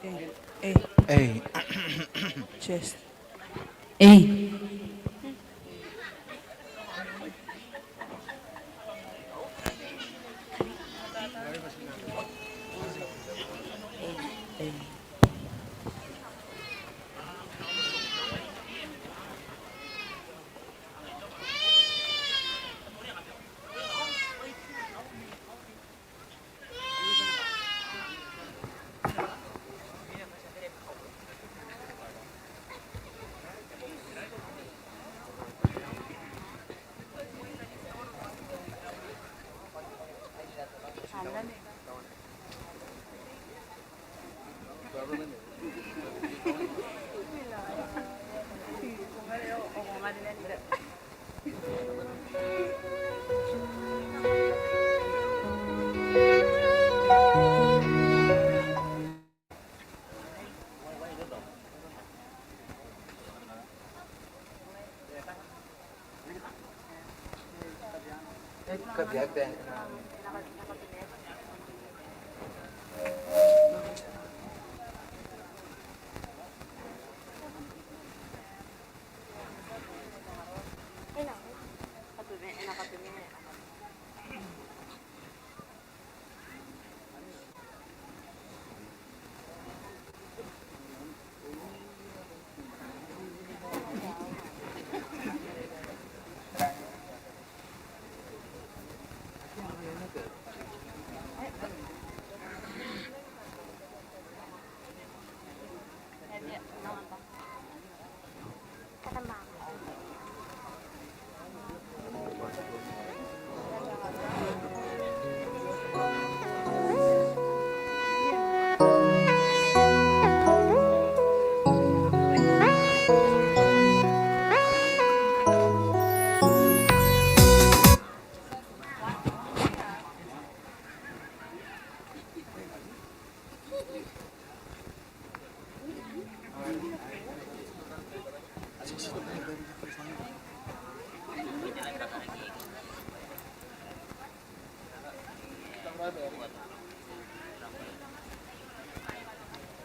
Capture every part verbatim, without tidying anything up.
A. A. Chest. A.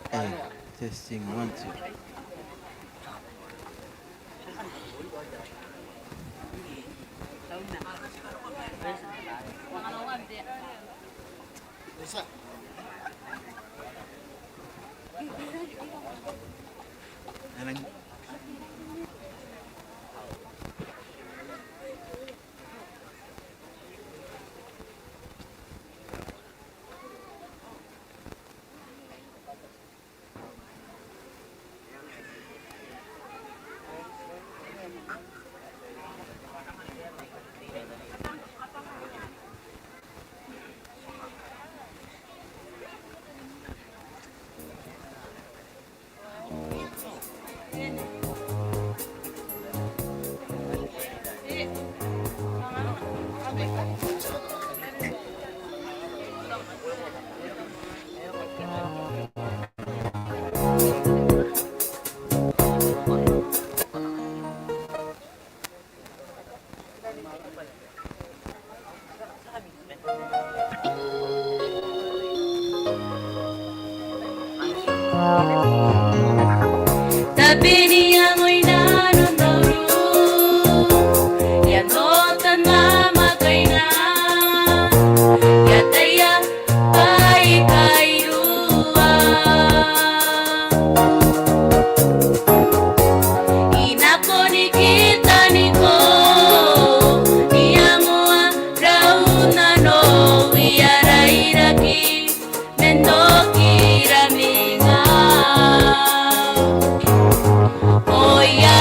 Hey, testing, one, two. Tabeni iango i nanon Nauru, i aon Otan ma Makaina, i ataia bwaai kairua. I nakoni kitaniko, i amoa rau nanou, i a rairaki, men oki raminga. O ia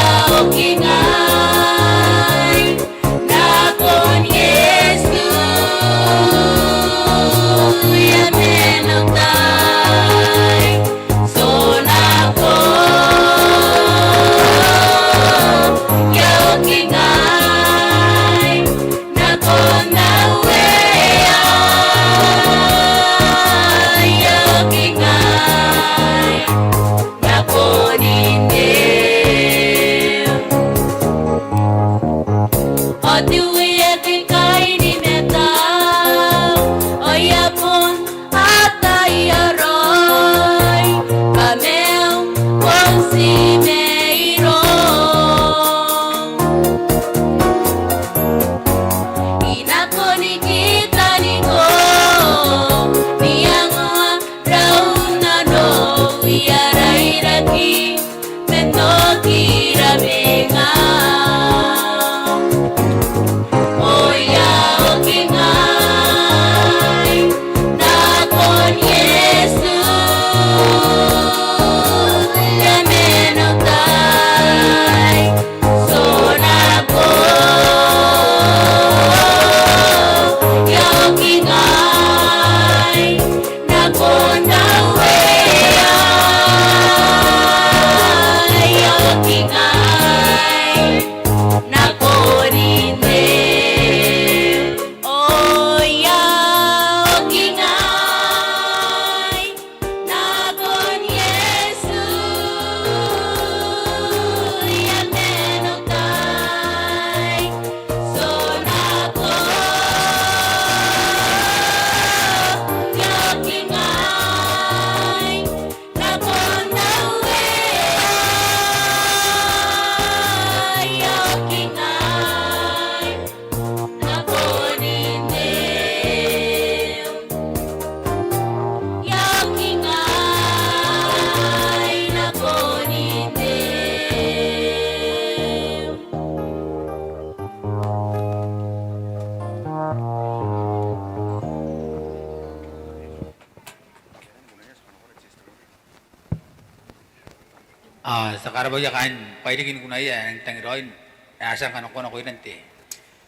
Ao ti a karabwaia kaain Bairiki ni kunaia ae e nang tangiraoi n ae ti a kanakoa nakoira n te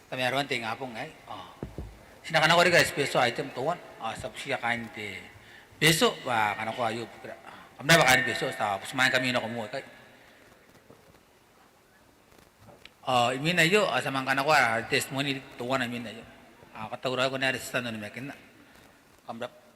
tamaroan te ingabong aei. Ao ti na kanakoa riki ae special item teuana, ao ti a butiia kaain te Betio bwa a kanakoa aio ibukira. Kam rabwa kaain Betio, ti a butimwaeingkami nako moa ikai. Ao imwin aio ao ti a manga kanakoa ara testimony teuana imwin aio. Ao katauraoiko naba are ti a tia n onimakinna. Kam rabwa.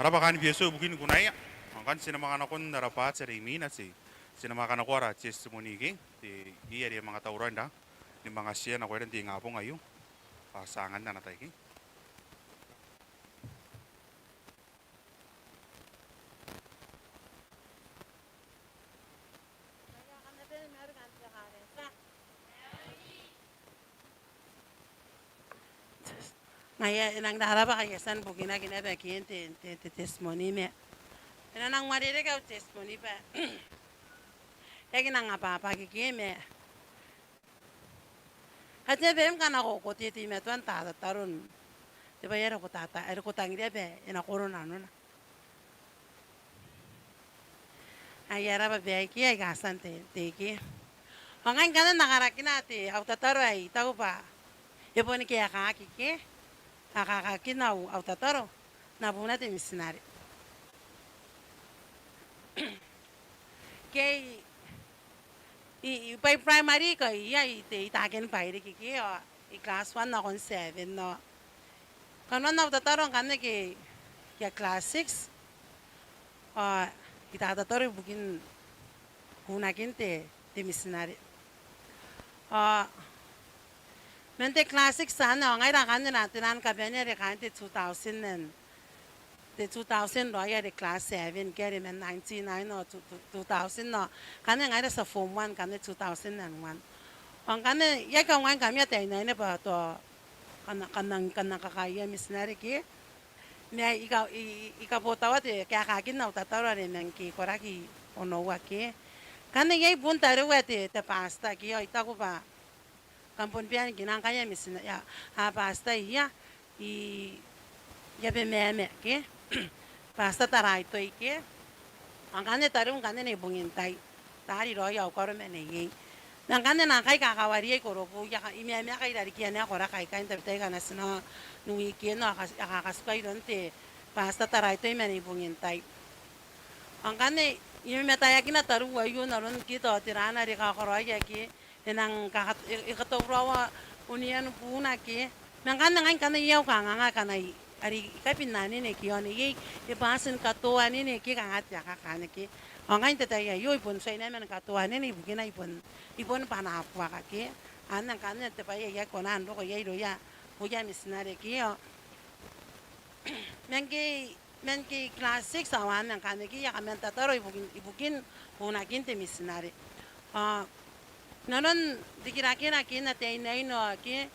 Rabwa kaain Betio ibukin kunaia. Ao ngkai ti na manga nakon ara bwaati are imwina, ti na manga kanakoa ara testimony ike, te, iai are e manga tauraoi n ra, ni manga share nakoira n te ingabong aio. Ao ti a anganna ana tai ike. Ngaia e nang rarabwa ngkai I a tia n bukinaki naba ike n te, te, te testimony ma e na nang uarereke au testimony bwa e aki nang abwabwaki ike ma kateabeim ngkana ko, ko teteimatoa n tatataro n te bwai are ko tata, are ko tangiria bwa e na koro nanona. Ai ara bwai ike aika a tia n te, te ike. Ao ngai ngkanne N na karakina te, au tataro ae I taku bwa e boni kaekaaki ike, a kaekaaki au, au tataro n na buuna te mitinare. Ke I, I, I bwai primary ke I a, I te, I taken bairiki ke, ao I class one nakon seven, ao kanoan au tataro ngkanne ke I a class six, ao I tatataro ibukin buunakin te, te mitinare. Ao man te class six anne ao ngaira ngkanne n te, n te kabanea are kaain te two thousand and te two thousand raoi are class seven ke are man ninety-nine ao two, two, two thousand ao ngkanne ngaira ti a form one ngkanne two thousand and one. Ao ngkanne I aki kaungaingkami ataeinnaine bwa tao kam na, kam na, kam na kakaea mitinare ke. Ma I ka, I, I, I kabotaua te kaekaakin au tataro are man ngke I koraki onoua ke. Ngkanne iai bon tariu ae te, te pastor ke ao I taku bwa kam bon bane ni kinaa ngkai ae mitinare, a, a pastor ia, I, I a bemama ke. Pastor Taraitoi ke. Ao ngkanne tariu ngkanne Nei Bungintai. Taari raoi au karo ma neiei. Ma ngkanne N na kai kakawariai korobu, I a ka, I mamaka i rarikiia nako ara kaikai n tabetai ngkana ti nako n weekend ao a ka, a kakatuka iroun te Pastor Taraitoi ma Nei Bungintai. Ao ngkanne I mamataeakina tariu aio n aron ke tao tera are kakaraoia ke. E nang kakat-, e, e katauraoa onean buuna ke. Ma ngkanne ngai ngkanne iai au kanganga akana I, are I kabin anene ke ao neiei e bati ni katoa anene ke kanga te akaka anne ke. Ao ngai n te tai aio I bon tuai naba ni katoa anene ibukina I bon, I bon bwanabuaka ke. Anne ngkanne te bwai ae I aki kona n roko iai irouia, irouia mitinare ke ao. Ma ngke I man ngke I class six ao anne ngkanne ke I a kaman tataro ibukin, ibukin buunakin te mitinare. Ao inanon rikirakena ke n ataeinnaine ao ke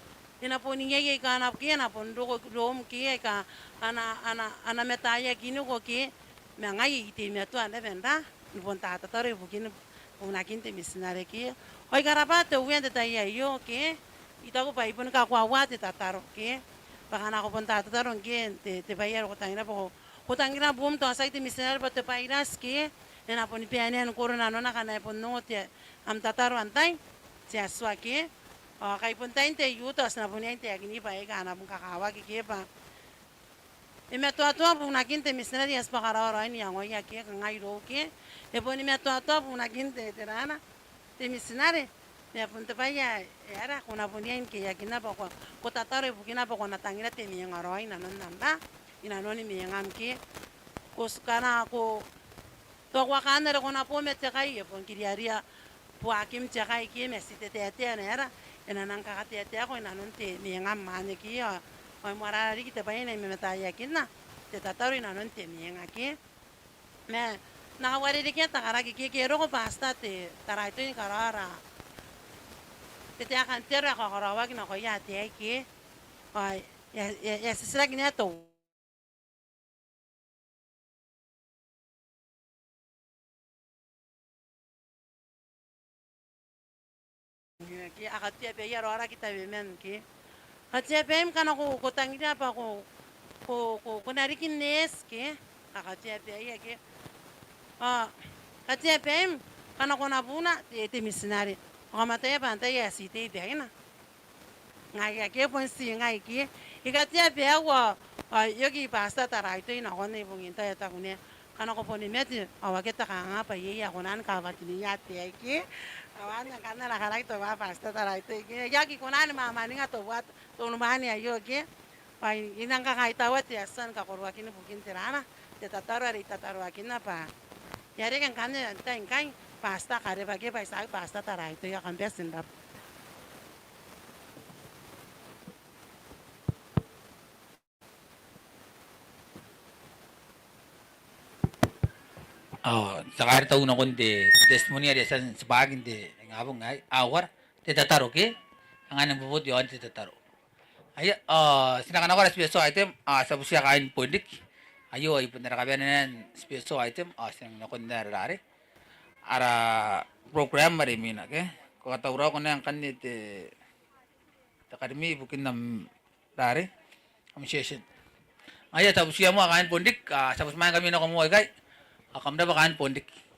e na bon iai aika a na, ke a na bon roko iroum ke aika a na, a na, a na mataeakiniko ke ma ngai I teimatoa naba n ra, ni bon tatataro ibukin buunakin te mitinare ke. Ao I karabwa te Uea n te tai aio ke. I taku bwa I bon kakoaua te tataro ke. Bwa ngkana ko bon tatataro ngke n te, te bwai are ko tangira bwa ko, ko tangira buum tao tiaki te mitinare bwa te bwairati ke. E na boni bane ni koro nanona ngkana e bon ongo te, am tataro antai, te Atua ke. Ao kai bon tain te youth ao ti na bon iai n taekini bwaai aika a na bon kakawaki ke bwa e matoatoa buunakin te mitinare, e a tibwa karaoa raoi n iangoia ke, kanga irou ke. E boni matoatoa buunakin te, te rana, te mitinare. Ma bon te bwai ae, e aera, ko na bon iai n keiakina bwa ko, ko tataro ibukina bwa ko na tangira te mwenga raoi inanon am ra, inanon mwengam ke. Ko, ngkana ko, tao ko a kaan are ko na bo ma te kai, e bon kiriaria buakim te kai ke, ma ti te taetae ae aera, e na nang kakateateako inanon te mwengam anne ke, ao, ao e moarara riki te bwai ae I na mamataeakinna, te tataro inanon te mwenga ke. Ma N na kauarerekea te karaki ke, ke e roko Pastor Taraitoi ni karaoa ara, te taeka n te aro ae kakaraoaki nakoia ataei ke. Ao e a, e a, e a titiraki naba te Ke, a kateabaia raora ke tabeman ke. Kateabaim ngkana ko, ko tangiria bwa ko, ko, ko, ko na riki nurse ke. A kateabaia ke. Ao kateabaim ngkana ko na buuna te, te mitinare. Ao kam ataia bwa antai ae ti tei baina. Ngaia ke bon ti ngai ke. I kateabaiu ao, ao e oki Pastor Taraitoi nakon Nei Bungintai ae taku naba, ngkana ko boni mate ao akea te kanganga bwa iai ae kona ni kawakinia ataei ke. Ao anne ngkanne ana karaki teuae Pastor Taraitoi ke. I aki kona ni mwamwaninga teuae te unimwaane aio ke. Bwa I nang kakaitaua te Atua ni kakoroakin bukin te rana, te tataro are I tataroakina bwa e a reke ngkanne n tai ngkai Pastor Karebake bwa e tiaki Pastor Taraito. Ia kam bati n rabwa. Ao ti a kairi tau nakon te testimony are e a tia n tibwaki n te ingabong aei, ao ara te tataro ke, anganang boboti iaon te tataro. Aio, ao ti na kanakoa ara special item, ao ti a butiia kaain Bonriki. Aio ai bon ara kabanea n special item, ao ti nang nakon ara, ara, ara program are imwina ke. Ko katauraoiko naba ngkanne te, te karimi ibukin am rare, am session. Ngaia ti a butiia moa kaain Bonriki, ao ti a butimwaeingkami nako moa ikai, ao kam rabwa kaain Bonriki.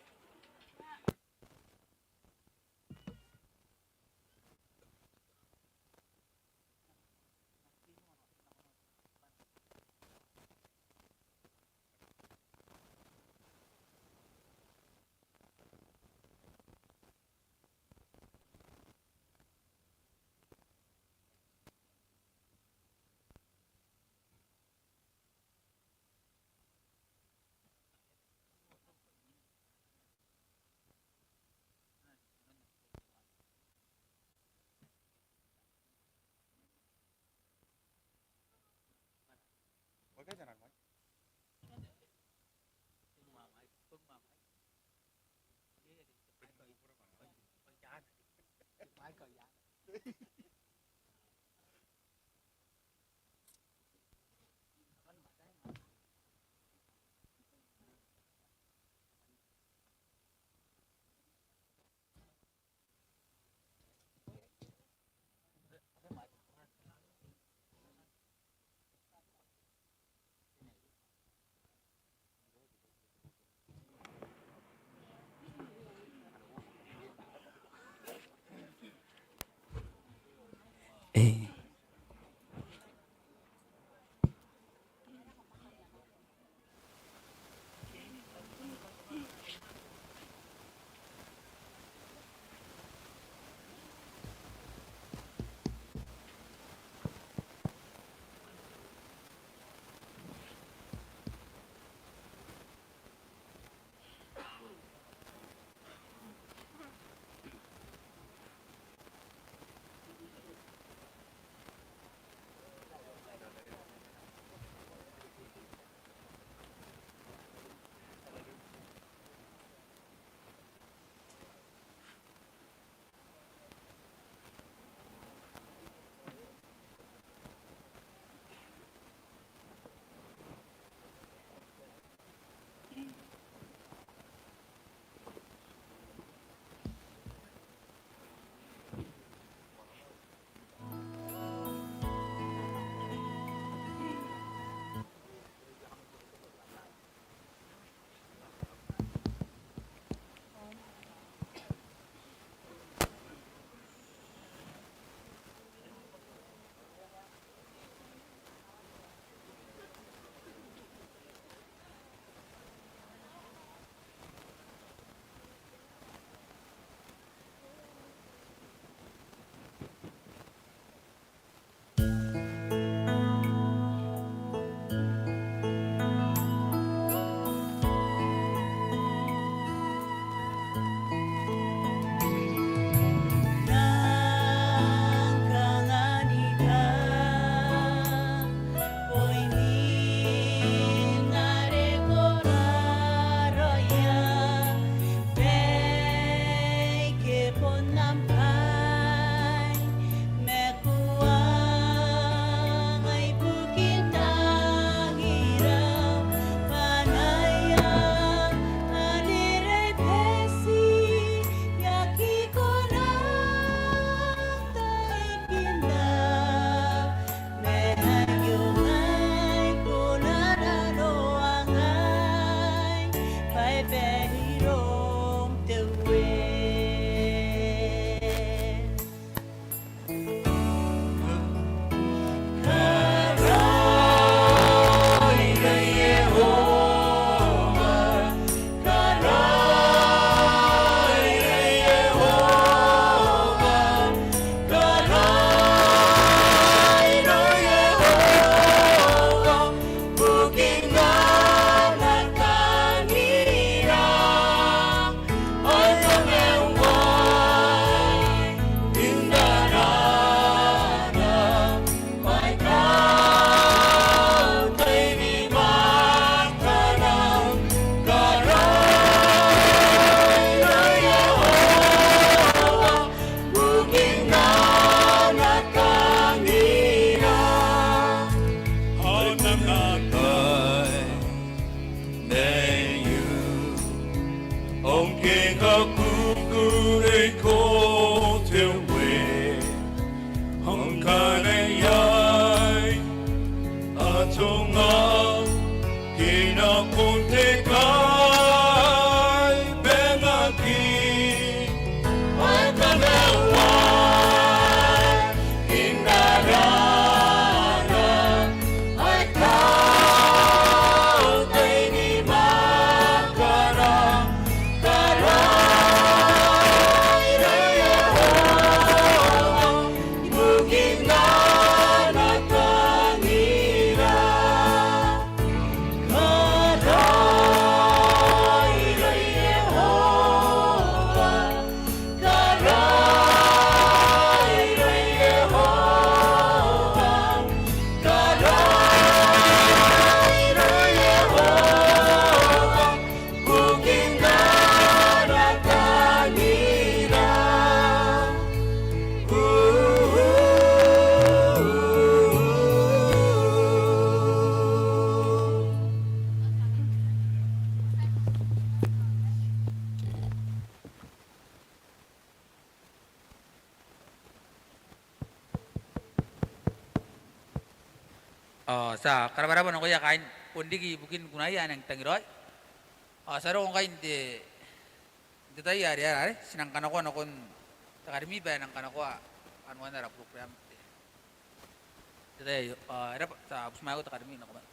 Ao ngke ko kukurei ko te Uea, ao ngkana iai atonga ke nakon te kaibangaki, ao e kamaiuaki n arana, ao e kaota i nimakana. Karaoiroi Iehova, ibukin ana tangira. Karaoiroi Iehova, karaoiroi Iehova, karaoiroi Iehova, ibukin ana tangira. Ao ti a karabwarabwa nakoia kaain Bonriki ibukin kunaia ae nang tangiraoi. Ao ti a roko ngkai n te, n te tai are, are, are ti nang kanakoa nakon te Akadimi bwa e nang kanakoa kanoan ara program n te, n te tai aio. Ao e rabwa, ti a butimwaeko te Akadimi, nako mai.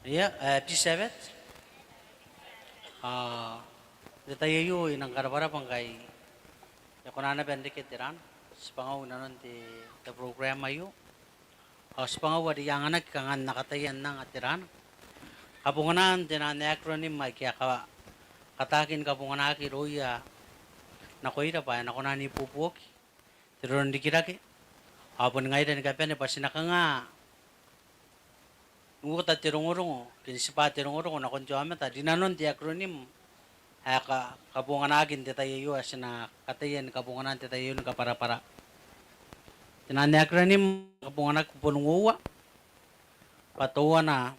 Ia, e, P seven. A, n te tai aio I nang karabwarabwa ngkai e kona naba n reke te ran, tibwangau inanon te, te program aio. Ao tibwangau are I anganaki kanga N na kataia n anga te ran. Kabonganaan te naan acronym aike a ka, kataaki ni kabonganaki irouia nakoira bwa e na kona n ibuobuoki te roro n rikirake. Ao boni ngaira ni kabane bwa ti na kanga n uota te rongorongo, ke n tibwa te rongorongo nakon te aomata rinanon te acronym ae ka, kabonganaki n te tai aio, ae ti na kataia ni kabongana n te tai aio ni kabwarabwara. Te naan acronym kabonganaki bon uoua, bwa teuana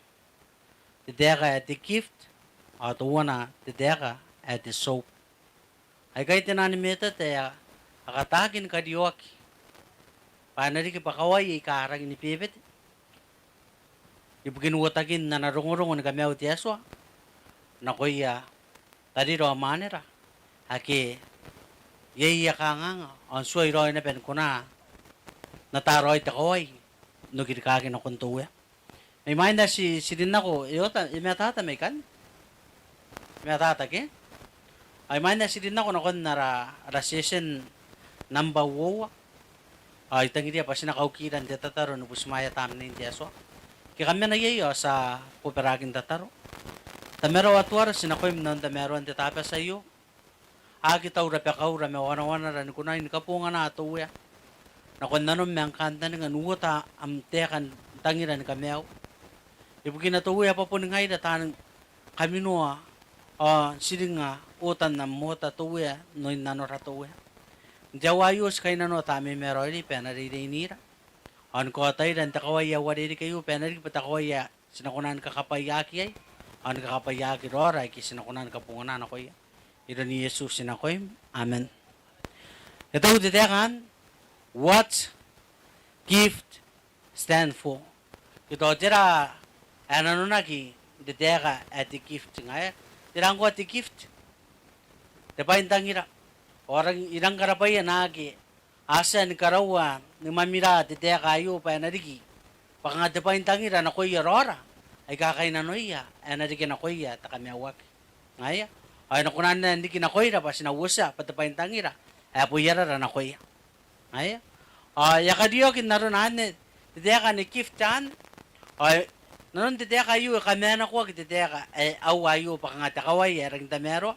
te taeka ae te gift, ao teuana te taeka ae te soap. Aikai te naan method ae a kataaki ni karioaki bwa e na riki bwa kawai aika a rangi ni bebete ibukin uotakin ana rongorongo ni kamaiu te Atua nakoia tarira ao mwanera ake iai aia kanganga ao n tuai raoi naba ni kona n ata raoi te kawai n oki rikaaki nakon te Uea. Mai mwain ae ti, ti rin nako, e oota, e matata mai ikanne. E matata ke? Ao mai mwain ae ti rin nako nakon ara, ara session nambwa uoua, ao I tangiria bwa ti na kaukira n te tataro ni butimwaea Tamnein te Atua. Ke kam mena iai ao ti a bobaraki n tataro. Tamara ao Atuara, ti nakoim n aron tamaroan te Tabati aio. Aki taura bakaura ma wanawanara ni kunai ni kabongana te Uea nakon nanom ma ngkantaninga n uota am taeka n tangira ni kamaiu. Ibukina te Uea bwa boni ngaira taan kaminoa ao n tiringa ootan am oota te Uea n oin nanora te Uea. N te aoa aio ti kainnanoa Tamneim ae Raoiroi bwa e na reireinira ao ni kaotaira n te kawai ae uarereke aio bwa e na riki bwa te kawai ae ti na kona ni kakabwaiaki iai ao ni kakabwaiaki raora aike ti na kona ni kabongana nakoia. Iroun Iesu ti nakoim. Amen. E tau te taeka anne, what gift stand for. Ke tao tera ae nanonaki n te taeka ae te gift ngaia. Tera ngkoa te gift? Te bwaintangira. Ao I rang, I rang karabwaia naake a tia ni karaua ni mwamwira te taeka aio bwa e na riki bwa kanga te bwaintangira nakoia raora aika kainnanoia ae na reke nakoia te kamaiuaki. Ngaia. Ao e na kona n riki nakoira bwa ti na uotia bwa te bwaintangira ae boiarara nakoia. Ngaia. Ao e a karioaki n arona anne te taeka ni gift anne. Ao nanon te taeka aio e kamanakoaki te taeka ae aua aio bwa kanga te kawai ae rangi n tamaroa.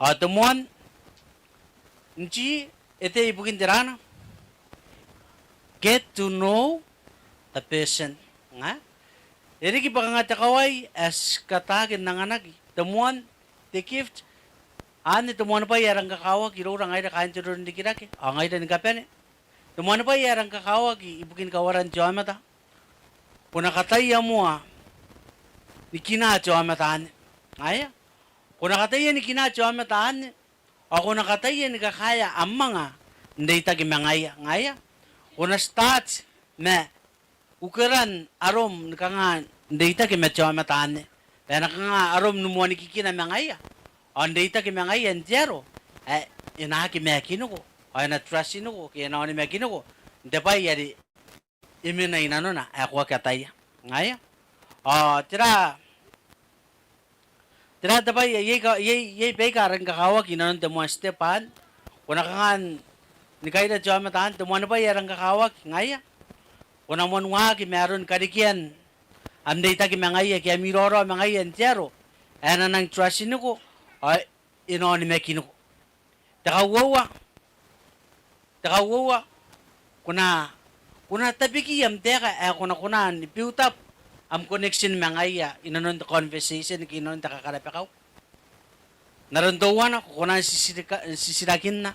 Ao te moan G e tei ibukin te rana, get to know the person. Ngaia. E riki bwa kanga te kawai ae ti kataaki n anganaki. Te moan, te gift, anne te moan bwai ae rang kakawaki iroura ngaira kaain te roro n rikirake ao ngaira ni kabane. Te moan bwai ae rang kakawaki ibukin kawaran te aomata, ko na kataia moa ni kinaa te aomata anne. Ngaia. Ko na kataia ni kinaa te aomata anne. Ao ko na kataia ni kakaea am anga n reitaki ma ngaia. Ngaia. Ko na start ma ukeran arom ni kanga n reitaki ma te aomata anne bwa e na kanga arom ni moanikikina ma ngaia ao n reitaki ma ngaia n te aro ae e na aki maakiniko ao e na trust-niko ke e na onimakiniko n te bwai are e mena i nanona ae ko aki ataia. Ngaia. Ao tera, tera te bwai, iai ka, iai, iai baika a rangi kakawaki inanon te moan step anne. Ko na kanga ni kaira te aomata anne, te moan bwai ae rangi kakawaki ngaia, ko na moan waaki ma aron karekean am reitaki ma ngaia ke am iraorao ma ngaia n te aro ae e na nang trust-niko ao e na onimakiniko. Te kauoua, te kauoua, ko na, ko na tabeki am taeka ae ko na kona ni build up am connection ma ngaia inanon te conversation ke inanon te kakarabakau. N aron teuana ko kona n titirika, titirakinna,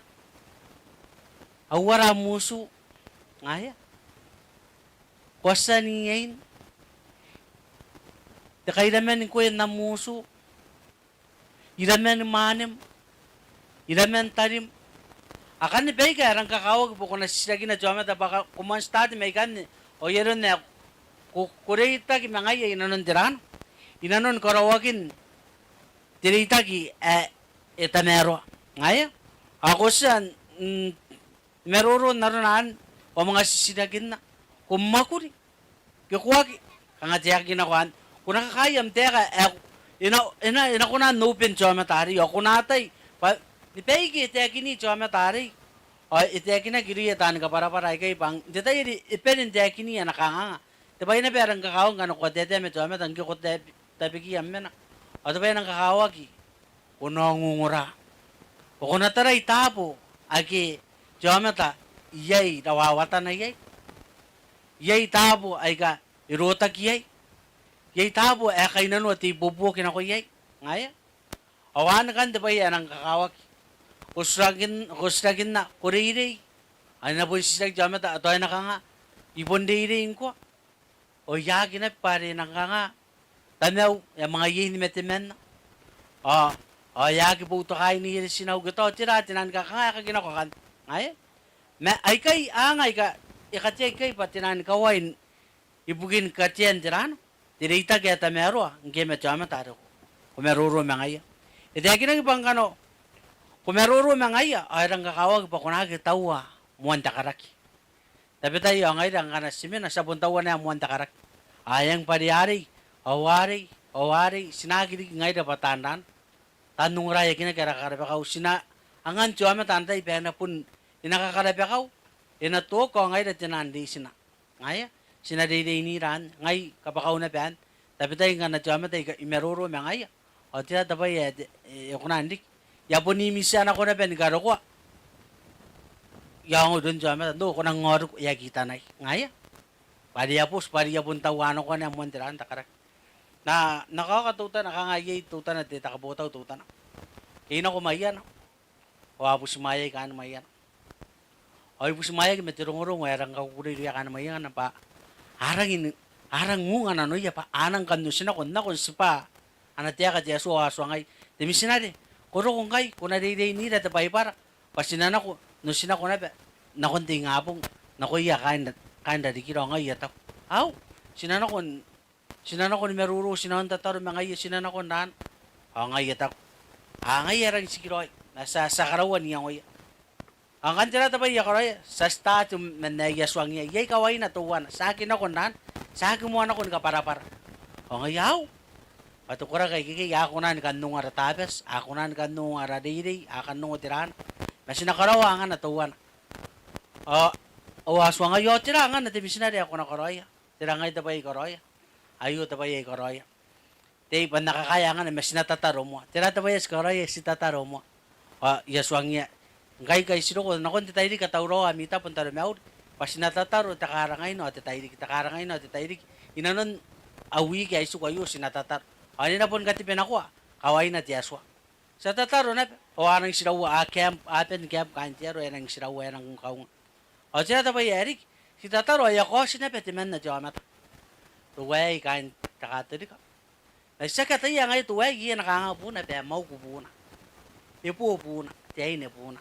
"Ao uara am utu?" Ngaia. "Ko a tia n iein?" "Te kairaman ngkoe n am utu?" "Iraman mwanem?" "Iraman tarim?" Akanne baika ae rangi kakawaki bwa ko na titirakina te aomata bwa ko moan start mai ikanne. Ao ai aron ae ko, ko reitaki ma ngaia inanon te rana, inanon karaoakin te reitaki ae e tamaroa. Ngaia. Ao ko tia n, mm, maroro n arona anne, ao manga titirakinna, "Ko mwakuri ke ko aki?" Kanga te aki nako anne, Ko na kakaea am taeka ae e na, e na, e na kona n open te aomata arei, ao ko na ataia bwa ni baike e taekini te aomata arei ao e taekinaki irouia taani kabwarabwara aikai bwa n te tai are e bane n taekini ana kanganga, te bwai naba ae rang kakawaki ngkana ko a taetae ma te aomata ngke ko tabe-, tabekia mena, ao te bwai ae rang kakawaki, ko na ongongora. Ao ko na tarai taabo ake te aomata iai rawawatana iai, iai taabo aika e rotaki iai, iai taabo ae kainnanoa te ibuobuoki nako iai. Ngaia. Ao anne kanoan te bwai ae rang kakawaki. Ko titirakin, ko titirakinna, ko reirei. Ao e na bon titiraki te aomata, ao tao e na kanga, I bon reirei ngkoa. Ao I aki naba bwa are e nang kanga, tamau e a manga iein ma temanna. Ao, ao e aki boutokaai neiere tinau ke tao tera, te nang kakanga ae kakinako akanne. Ngaia. Ma aikai anga aika e kateaki ikai bwa te nang kawai ibukin katean te rano, te reitaki ae tamaroa ngke ma te aomata are ko maroro ma ngaia. E taekinaki bwa ngkana ko maroro ma ngaia ao e rang kakawaki bwa ko na aki taua moan te karaki. Tabetai ao ngaira ngkana ti mena ti a bon taua naba moan te karaki. Ao e eng bwa are arei, ao arei, ao arei, ti na aki riki ngaira bwa taan rano, taan ongora e aki nako ara kakarabakau, ti na angan te aomata n tai bwa e na bon, e na kakarabakau, e na toka ao ngaira te nang reitina. Ngaia, ti na reireinira anne, ngai kabwakau naba anne. Tabetai ngkana te aomata aika I maroro ma ngaia, ao tera te bwai ae te, e, e kona n riki? I a bon imitia nako naba ni karokoa. I a ongo iroun te aomata, no, ko nang aoriko, e aki tanai. Ngaia. Bwa are e a boti, bwa are I a bon taua nako naba moan te rano te karaki. N na, n na kaoka teutana, kanga iai teutana te, te kabotau teutana. Ke I nako Maiana. Ao a butimwaeaki kaain Maiana. Ao I butimwaeaki ma te rongorongo ae rang kakukurei irouia kaain Maiana bwa a rangi n, a rang unga nanoia bwa a nang kan otinako, nakon tibwa ana taeka te Atua. Ao a tuangai, te mitinare, ko roko ngkai, ko na reireinira te Baibara, bwa ti na nako, n otinako naba nakon te ingabong nakoia kaain, kaain rarikira. Ao ngai I a taku, au, ti na nako n Ti na nako ni maroro, ti na nako n tataro ma ngaia, ti na nako n raan. Ao ngai I a taku, a, ngaia e rangi n tikiraoi, ma ti a, ti a karaua n iangoia. Ao ngkanne tera te bwai ae I a karaoia? Ti a start man ae I a tuangiia, iai kawaina teuana, ti a aki nako n raan, ti a aki moa nako ni kabwarabwara. Ao ngaia, au, bwa te koraki akekei a kona ni kan ongo ara Tabati, a kona ni kan ongo ara reirei, a kan ongo te raan. Ma ti na karaoa angana teuana. Ao, ao a tuangai, ao tera angana te mitinare ae ko na karaoia? Tera ngai te bwai ae I karaoia? Aio te bwai ae I karaoia. Tei bwa N na kakaea angana, ma ti na tataro moa. Tera te bwai ae ti karaoia? Ti tataro moa. Ao I a tuangiia, ngkai, ngkai ti roko nakon te tairiki katauraoa ami tabo n taromauri, bwa ti na tataro te karangaina ao te tairiki, te karangaina ao te tairiki inanon au wiki ae I tiku aio, ti na tataro. Ao e na bon katebenakoa kawaina te Atua. Ti a tataro naba, ao a nang tiraua, a camp, a bane ni camp kaain te aro, a nang tiraua, a nang kaunga. Ao tera te bwai ae riki? Ti tataro ao e a kaoti naba temanna te aomata. Teuaei kaain te Katorika. Ma ti aki ataia ngaia teuaei, e na kanga buuna bwa e mauku buuna, e bo buuna, te aine buuna.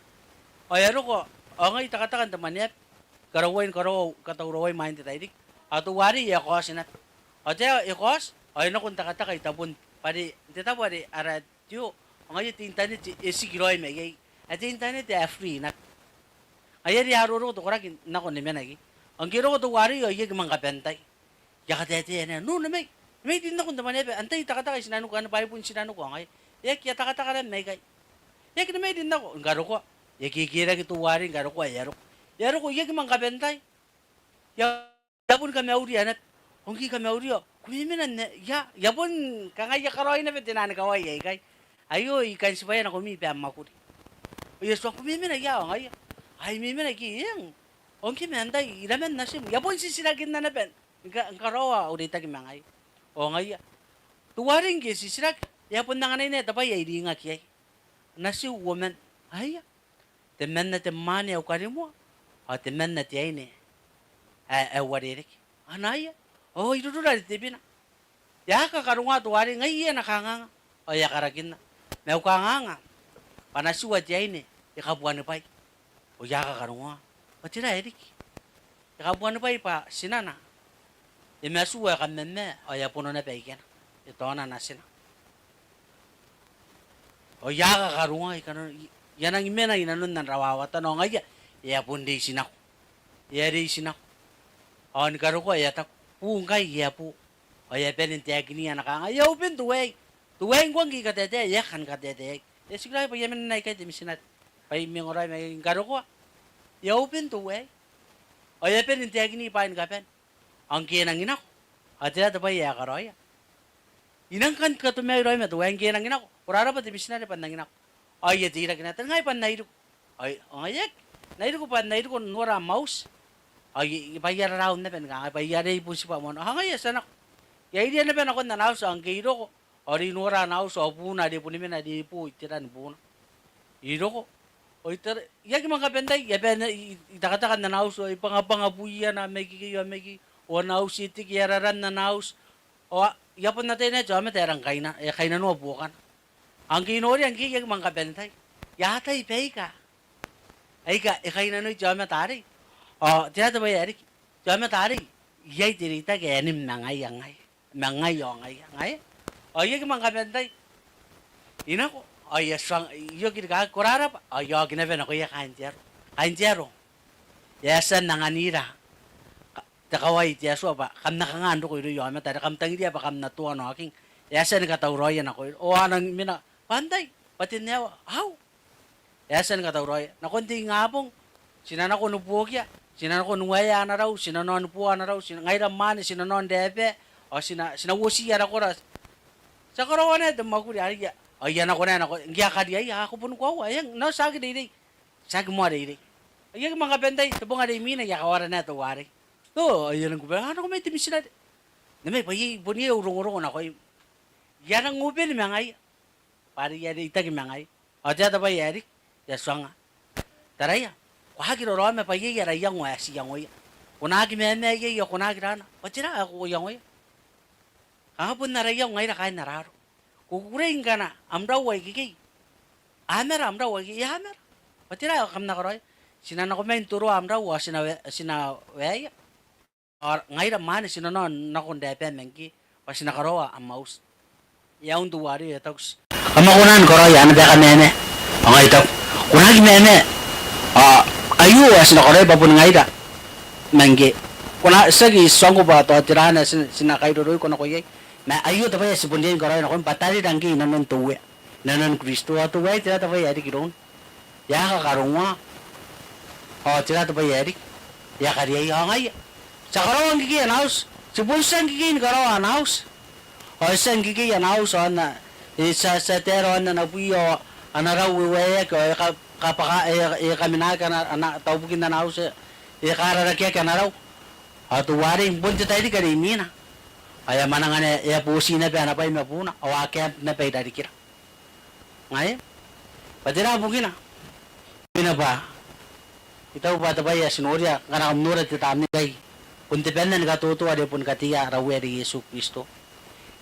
Ao e a roko, ao ngai I takataka n te mwaneaba, karauai ni karaua, katauraoai imwain te tairiki. Ao teuarei e a kaoti naba. Ao tera e kaoti? Ao e nako n takataka i tabon, bwa are n te tabo are ara tio, ao ngaia te internet e tikiraoi mai iai. Ae te internet ae free naba. Ngaia are a roroko te koraki n nako ni mena iai. Ao ngke e roko teuarei ao I aki manga kabantai. I a kataetae naba, no, nemai, nemai ti nako n te mwaneaba, antai takataka i tinaniku, anne bwa I bon tinaniku. Ao ngaia, e aki, I a takataka naba mai ikai. E aki, nemai ti nako, ni karokoa. E aki, e aki rake teuarei ni karokoa, e a roko. E a roko, I aki manga kabantai. I a I a boni kamauria naba. Ao ngke I kamauria, ko memena n ae, ia, I a bon kanga I a karaoi naba te nang kawai aikai. Aio I kan tibwaia nakomi bwa e mwakuri. Ao I a tuanga, ko memena ia? Ao ngaia, ai I memena ikai. Eng. Ao ngke ma antai, iraman natim? I a bon titirakinna naba ni ka, ni karaoa au reitaki ma ngaia. Ao ngaia, teuarei ngke e titiraki, e a bon anganai naba te bwai ae I ringaki iai. Natiu, uoman. Aia. Temanna te mwaane ae ukarimoa, ao temanna te aine ae, ae uarereke. Ao ngaia, ao irurura are tebwina. E a kakarongoa teuarei, ngaia ana kanganga, ao e a karakinna. Ma au kanganga bwa natiua te aine e kabuanibwai. Ao e a kakarongoa. Bwa tera ae riki? E kabuanibwai bwa tinana e matu, e kamamma, ao e a bono naba ikena. E taona natina. Ao e a kakarongoa i kanoana, e a nangi mena i nanon ana rawawatana, ao ngaia e a bon reiti nako. E a reiti nako. Ao ni karokoa e a taku, bu ngkai, e a bo. Ao e a bane n taekin ana kangaanga, e a open te wae. Te wae ngkoa ngke I kataetae, e a kan kataetae iai. E tikiraoi bwa e a mena naba ikai te mitinare bwa I manga raoi ma I karokoa. E a open te wae. Ao e a bane n taekin bwaai ni kabane. Ao ngke e nangi nako, ao tera te bwai ae e karaoia? E nang kan katomai raoi ma te wae ngke e nangi nako. Ko rarabwa te mitinare bwa N nangi nako. Ao e a teirake naba, taningai bwa N na iriko. Ao ngaia, N na iriko bwa N na iriko n nora am auti. Ao e, bwa e a raraun naba ni kangai bwa e a rei bon tibwa moana. Ao ngaia ti a nako. E a iria naba nakon ana auti ao ngke I roko ao are I nora ana auti ao buuna are bon mena are e bo iteran buuna. I roko. Ao I tara, I aki manga kabantai, I a bane, I, I, I takataka n ana auti ao I bwangabwanga buiana mai ikekei ao mai ikekei. Ao ana auti e teke, e a raran ana auti. Ao I a bon ataia naba te aomata ae rang kaina, e kainnanoa buokana. Ao ngke I noria ngke I aki manga kabantai, I a atai baika aika e kainnanoi te aomata arei. Ao tera te bwai ae riki? Te aomata arei iai te reitaki ae nim ma ngaia ngai. Ma ngaia ao ngaia, ngaia. Ao I aki manga kabantai. I nako, ao I a tuanga, I oki rikaaki, ko rarabwa, ao I a oki naba nakoia kaain te aro. Kaain te aro, e a tia n anganira te kawai te Atua bwa kam na kanga n roko irouia aomata are kam tangiria bwa kam na toa Nao King. E a tia ni katauraoia nakoira. Ao a nang mena, bwa antai? Bwa Ten Aoa. Au. E a tia ni katauraoia. Nakon te ingabong ti na nako ni buokia, ti na nako ni waea ana rau, ti na nako ni bua ana rau, ti na, ngaira mwaane ti na nako n raebae, ao ti na, ti na uotiia rakora. Ti a karaoa naba te mwakuri arei. Ao I a nako naba nako, ngke a kariaia, a, ko boni koaua, eng, nao tiaki reirei. Tiaki moa reirei. Ao I aki manga kabantai, te bong are imwina I a kawara naba teuarei. Ao I a nang kubana, a, nako mai te mitinare. Nao mai bwa iai bon iai au rongorongo nakoim. I a nang open ma ngaia bwa are I a reitaki ma ngaia. Ao tera te bwai ae riki? I a tuanga, taraia, ko aki raraoma bwa iai ara iango ae ti iangoia. Ko na aki mamaa iai ao ko na aki rana. Bwa tera ae ko iangoia? Kanga bon ara iango ngaira kaain ara aro. Ko kukurei ngkana am rau ae ikekei a mara, am rau ae ikekei a mara. Bwa tera ae kam na karaoia? Ti na nako mai n toroa am rau ao ti na wae-, ti na waeia. Ao ngaira mwaane ti na nako, nako n raebae ma ngkoe bwa ti na karaoa am auti. E a un teuarei ao e taku ti, kam a kona ni karaoia ana bae kamamaa. Ao ngai I taku, ko na aki mamaa. Ao aio ae ti na karaoia bwa boni ngaira ma ngkoe. Ko na, tiaki tuangko bwa tao tera ae ti, ti na kairoroiko nako iai. Ma aio te bwai ae ti bon riai ni karaoia nakoim bwa tarira ngkoe i nanon te Uea, i nanon Kristo. Ao teuaei tera te bwai ae riki irouna? E a kakarongoa. Ao tera te bwai ae riki? E a kariaia. Ao ngaia, ti a karaoa ngkekei ana auti. Ti bon tia ngkekei ni karaoa ana auti. Ao e tia ngkekei ana auti ao n na, e tia, tia taera ao n na nabwi ao ana rau e waeaki ao e ka, kabwaka, e, e kaminaaki ana, ana taubukin ana auti, e kararakeaki ana rau. Ao teuarei bon te tairiki are imwina ao e a mwananga naba, e a boti naba ana bwai ma buuna ao a camp naba i rarikira. Ngaia, bwa tera bukina? Bukina bwa I taku bwa te bwai ae ti noria ngkana kam nora te tamnei aei, bon te banna ni katoto are boni kateia ara Uea are Iesu Kristo.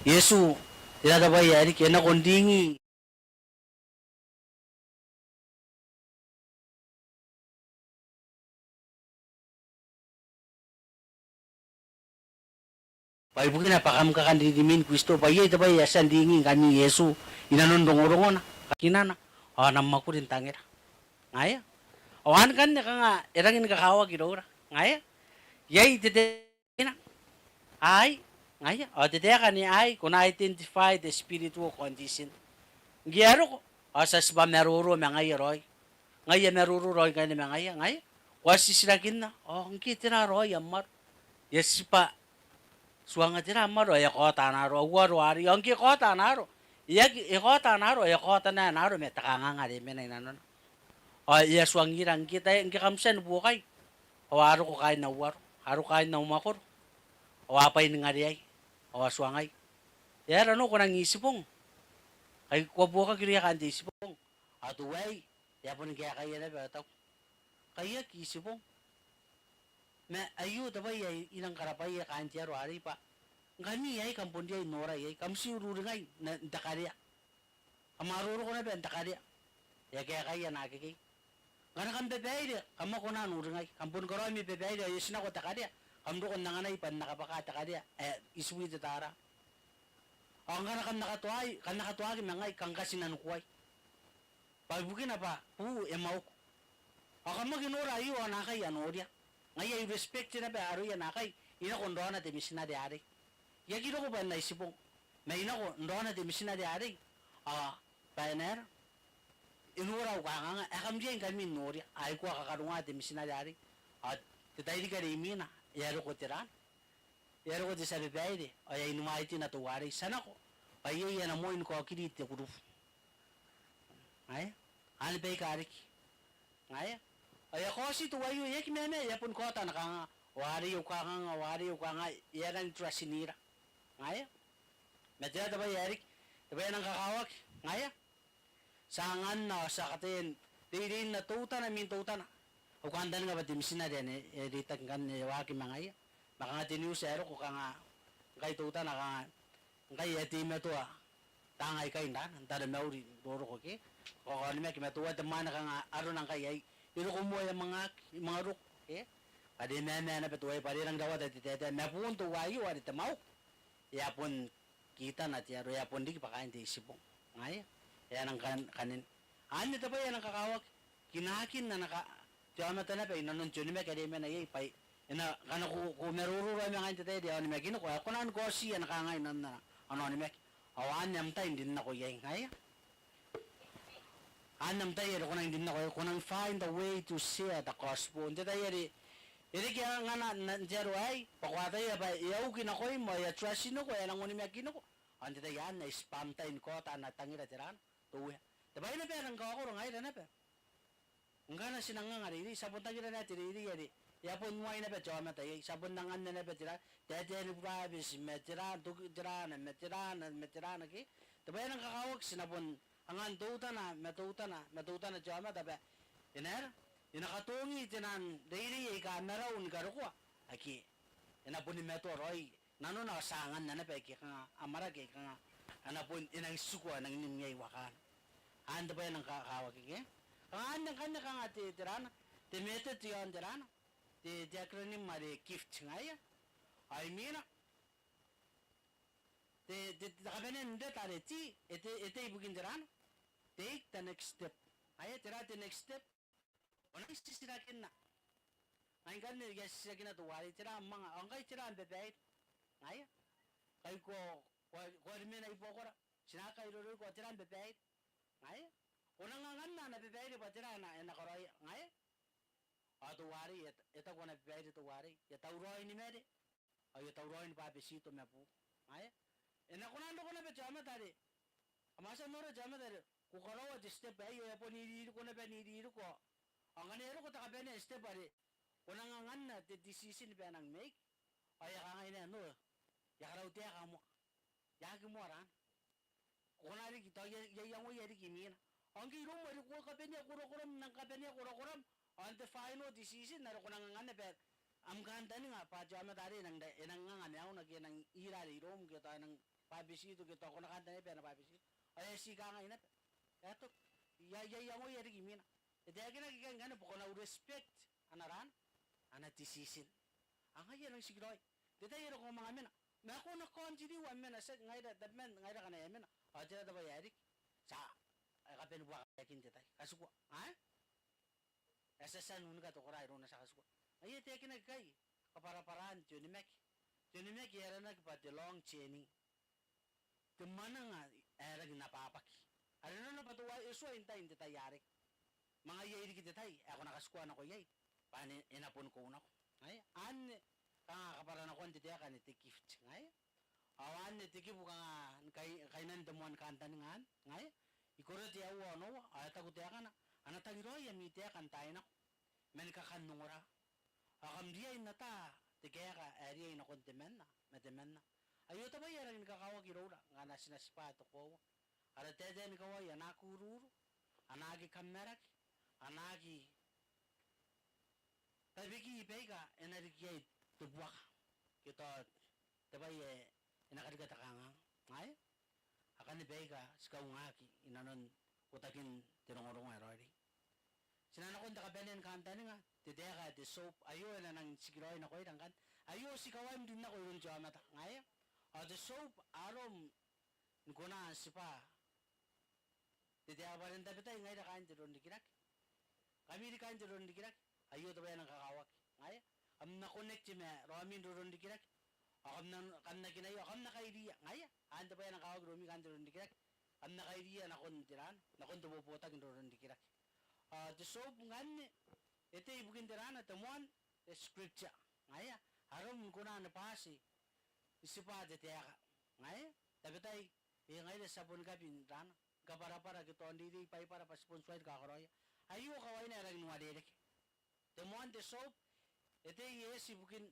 Iesu, tera te bwai ae riki? E nako n ringi. Bwa ibukina bwa kam kakanririmin Kristo, bwa iai te bwai ae e a tia n ringi ngkami Iesu i nanon rongorongona, kakinana, ao ana mwakuri n tangira. Ngaia. Ao anne ngkanne kanga e rangi ni kakawaki iroura. Ngaia. Iai te, te, ina. Ai, ngaia. Ao te taeka ni ai, ko na identify the spiritual condition. Ngke e a roko ao ti a tibwa maroro ma ngaia raoi. Ngaia maroro raoi ngkanne ma ngaia, ngaia. Ko a titirakinna, ao ngke tera raoi am aro? E a tibwa tuanga tera am aro? E a kaota ana aro, au aro arei. Ao ngke e kaota ana aro, e aki, e kaota ana aro, e a kaota naba ana aro ma te kanganga are e mena i nanona. Ao e a tuangira ngke tai, ngke kam tia ni buokai, ao a roko kaain au aro, a roko kaain au mwakoro, ao a bwainingareai, ao a tuangai. E aera nao ko nang itibong? Kai ko a buokaki irouia kaain te itibong? Ao teuaei e a boni kaekaia naba ao e taku, kai I aki itibong. Ma aio te bwai ae I nang karabwaia kaain te aro arei bwa ngkami aei kam bon riai n norai aei, kam tii uringai n, n te karea. Kam a roroko naba n te karea. E a kaekaia naakekei. Ngkana kam babaire, kam a kona n uringai. Kam boni karaoi ami babaire ao e oti nako te karea, kam roko n anganai bwa N na kabwaka te karea ae itibwi te tara. Ao ngkana kam na katoai, kam na katoaki ma ngai, kang katinanikuai. Bwa ibukina bwa buu e mwaoku. Ao kam aki nora aio ao naakai a noria. Ngaia I respect naba aroia naakai, I nako n raona te mitinare arei. I aki roko bwa N na itibong. Ma I nako n raona te mitinare arei. Ao bwa e na aera, e nora au kanganga, ae kam riai ngkami n noria. Aikoa kakarunga te mitinare arei. Ao te tairiki are imwina, e a roko te ran, e a roko te tia babaire, ao e a invitina teuarei, ti a nako. Bwa iai ana moi ni kaokiri te kurubu. Ngaia. Anne baika riki. Ngaia. Ao e a kaoti teuaio, e aki mamae, e a boni kaota ana kanganga. Ao arei au kanganga, ao arei au kanganga, e a nang turatinira. Ngaia. Ma tera te bwai ae riki, te bwai ae nang kakawaki. Ngaia. Ti a anganna ao ti a kataia n reireina teutana imwin teutana. Au kantaninga bwa te mitinare anne e reitaki ngkanne, e waaki ma ngaia. Ma kanga te news ae roko kanga ngkai teutana kanga ngkai e a teimatoa taanga aikai n ran, n taromauri n roroko ke kakaonimaki, ma teuae te mwaane kanga arona ngkai ae e roko moa, e a manga aki, e a manga roko ke. Are e mamae naba teuaei bwa are e rangi rawata te taetae, ma buun teuaio are te mwauku. E a bon kitana te aro, e a bon riki bwa kaain te itibong. Ngaia. E a nang kan-, kanen. Anne te bwai ae nang kakawaki. Kinaakin ana ka-, te aomata naba i nanon te onimaki are e mena iai bwa e na, ngkana ko, ko maroro raoi ma ngaia n te tai are e a onimakiniko, ao ko na ni kaoti ana kanganga i nanon ana, ana onimaki. Ao anne am tai n rin nako iai. Ngaia. Anne am tai are ko nang rin nako, ko nang find a way to share the gospel. N te tai are e reke angana n te aro aei, bwa ko ataia bwa e a uki nakoim ao e a turatiniko, e a nang onimakiniko. Ao n te tai anne ai tibwa am tai ni kaota ana tangira te ran, te Uea. Te bwai naba ae nang kaokoro ngaira naba. Ngkana ti nang anga reirei, ti a bon tangira naba te reirei are e a bon uai naba te aomata iai, ti a bon anganna naba te ra-, taetae ni burabeti, ma te ra-, toki, te rana, ma te rana, ma te rana ke. Te bwai ae nang kakawaki ti na bon angan teutana, ma teutana, ma teutana te aomata bwa e na aera, e na katongi te nang reirei aika a marau ni karokoa. Ake e na boni matoa raoi nanona ao ti a anganna naba aike kanga amwarake aike kanga a na bon, e nang tiku ao e nang nim iai wakana. Anne te bwai ae nang ka-, kakawaki ke. Kanga anne ngkanne kanga te, te rana, te method iaon te rana, te, te acronym are GIFT ngaia. Ao imwina te, te, te kabanea n reta are T, e te, e te ibukin te rana, take the next step. Ae tera te next step? Ko nang titirakinna. Ngai ngkanne I a titirakina teuarei, tera am manga, ao ngkai tera am babaire. Ngaia. Ngkai ko, ko, ko a ri mena i buakora, ti na aki kairoroiko, ao tera am babaire. Ngaia. Ko nang anganna ana babaire bwa tera ae na, ae na karaoia. Ngaia. Ao teuarei, e, e taku ana babaire teuarei, I a tauraoi ni mare. Ao I a tauraoi ni bwabetito ma buuku. Ngaia. E na kona n roko naba te aomata are, kam a tia n nora te aomata are ko karaoa te step aei, ao e a bon iririko naba n iririko. Ao ngkana e roko te kabanea n step are ko nang anganna te decision bwa e nang make, ao e a kangai naba, no, I a karautaeka moa. E aki moa rana. Ko kona riki, tao I a, I a iangoia riki imwina. Ao ngke iroum are ko kabanea korakoram, nang kabanea korakoram, ao n te final decision are ko nang anganna bwa am kantaninga bwa te aomata are e nang, e nang anga maiuna ke e nang ira are iroum ke tao e nang bwabetito ke tao ko na kantaninga bwa e na bwabetito. Ao e a tii kangai naba, e a toki. I a, I a iangoia riki imwina. E taekinaki ikai ngkanne bwa ko na respect ana rana, ana decision. Ao ngaia e nang tikiraoi. N te tai are ko a manga mena, ma ko na continue am mena, ti ngaira tabeman, ngaira ngkana e a mena. Ao tera te bwai ae riki? Ti a, e kabanebuaka n te tai. Katikua. Ae? E a tia, tia n unika te kora irouna, ti a katikua. Ngaia e taekinaki ikai, kabwarabwaraan te onimaki. Te onimaki e aranaki bwa te long journey. Te mwananga ae rangi n ababaki. Are nanona bwa teuaei e tuai n tai n te tai arei. Ma ngaia e riki te tai ae ko na katikua nako iai bwa ane e na boni kou nako. Ngaia, anne kanga kabwaranakoan te taeka anne, te gift. Ngaia. Ao anne te kibu kanga ni kai-, kainan te moan kantaninga anne. Ngaia. I Korote aua onoua, ao e taku taekana, a na tangiraoi ami taeka n taai nako, ma ni kakan ongora. Ao kam riai n ata te kaeka ae riai nakon temanna ma temanna. Aio te bwai ae rangi ni kakawaki iroura ngkana ti na tibwa te koaua. Ara taetae ni kawai a na aki uruuru, a na aki kammaraki, a na aki tabeki baika e na riki iai te buaka ke tao te bwai ae e na karika te kanganga. Ngaia. Akanne baika ti kaungaaki i nanon utakin te rongorongo ae raoiroi. Ti na nakon te kabanea ni kantaninga, te taeka ae te soap, aio e na nang tikiraoi nakoira ngkanne. Aio ti kawaim n rin nako iroun te aomata. Ngaia. Ao te soap, arom ni kona n tibwa te taeka bwa are n tabetai ngaira kaain te roronrikirake. Ngkami riki kaain te roronrikirake, aio te bwai ae nang kakawaki. Ngaia, kam na connect ma raomi n roronrikirake. Ao kam na, kam na kinaia, ao kam na kairiia, ngaia. Anne te bwai ae nang kakawaki iroumi kaain te roro n rikirake. Kam na kairiia nakon te ran, nakon te bobotaki n roro n rikirake. Ao te soap ngkanne, e tei ibukin te ran, te moan, te scripture. Ngaia, arom ni kona ni bati n tibwa te taeka. Ngaia, tabetai, e ngaira ti a boni kabi n ran, kabwarabwara ke tao n reirei Baibara bwa ti bon tuai ni kakaraoia. Aio kawaina ae rangi n uarereke. Te moan te soap, e tei e eti ibukin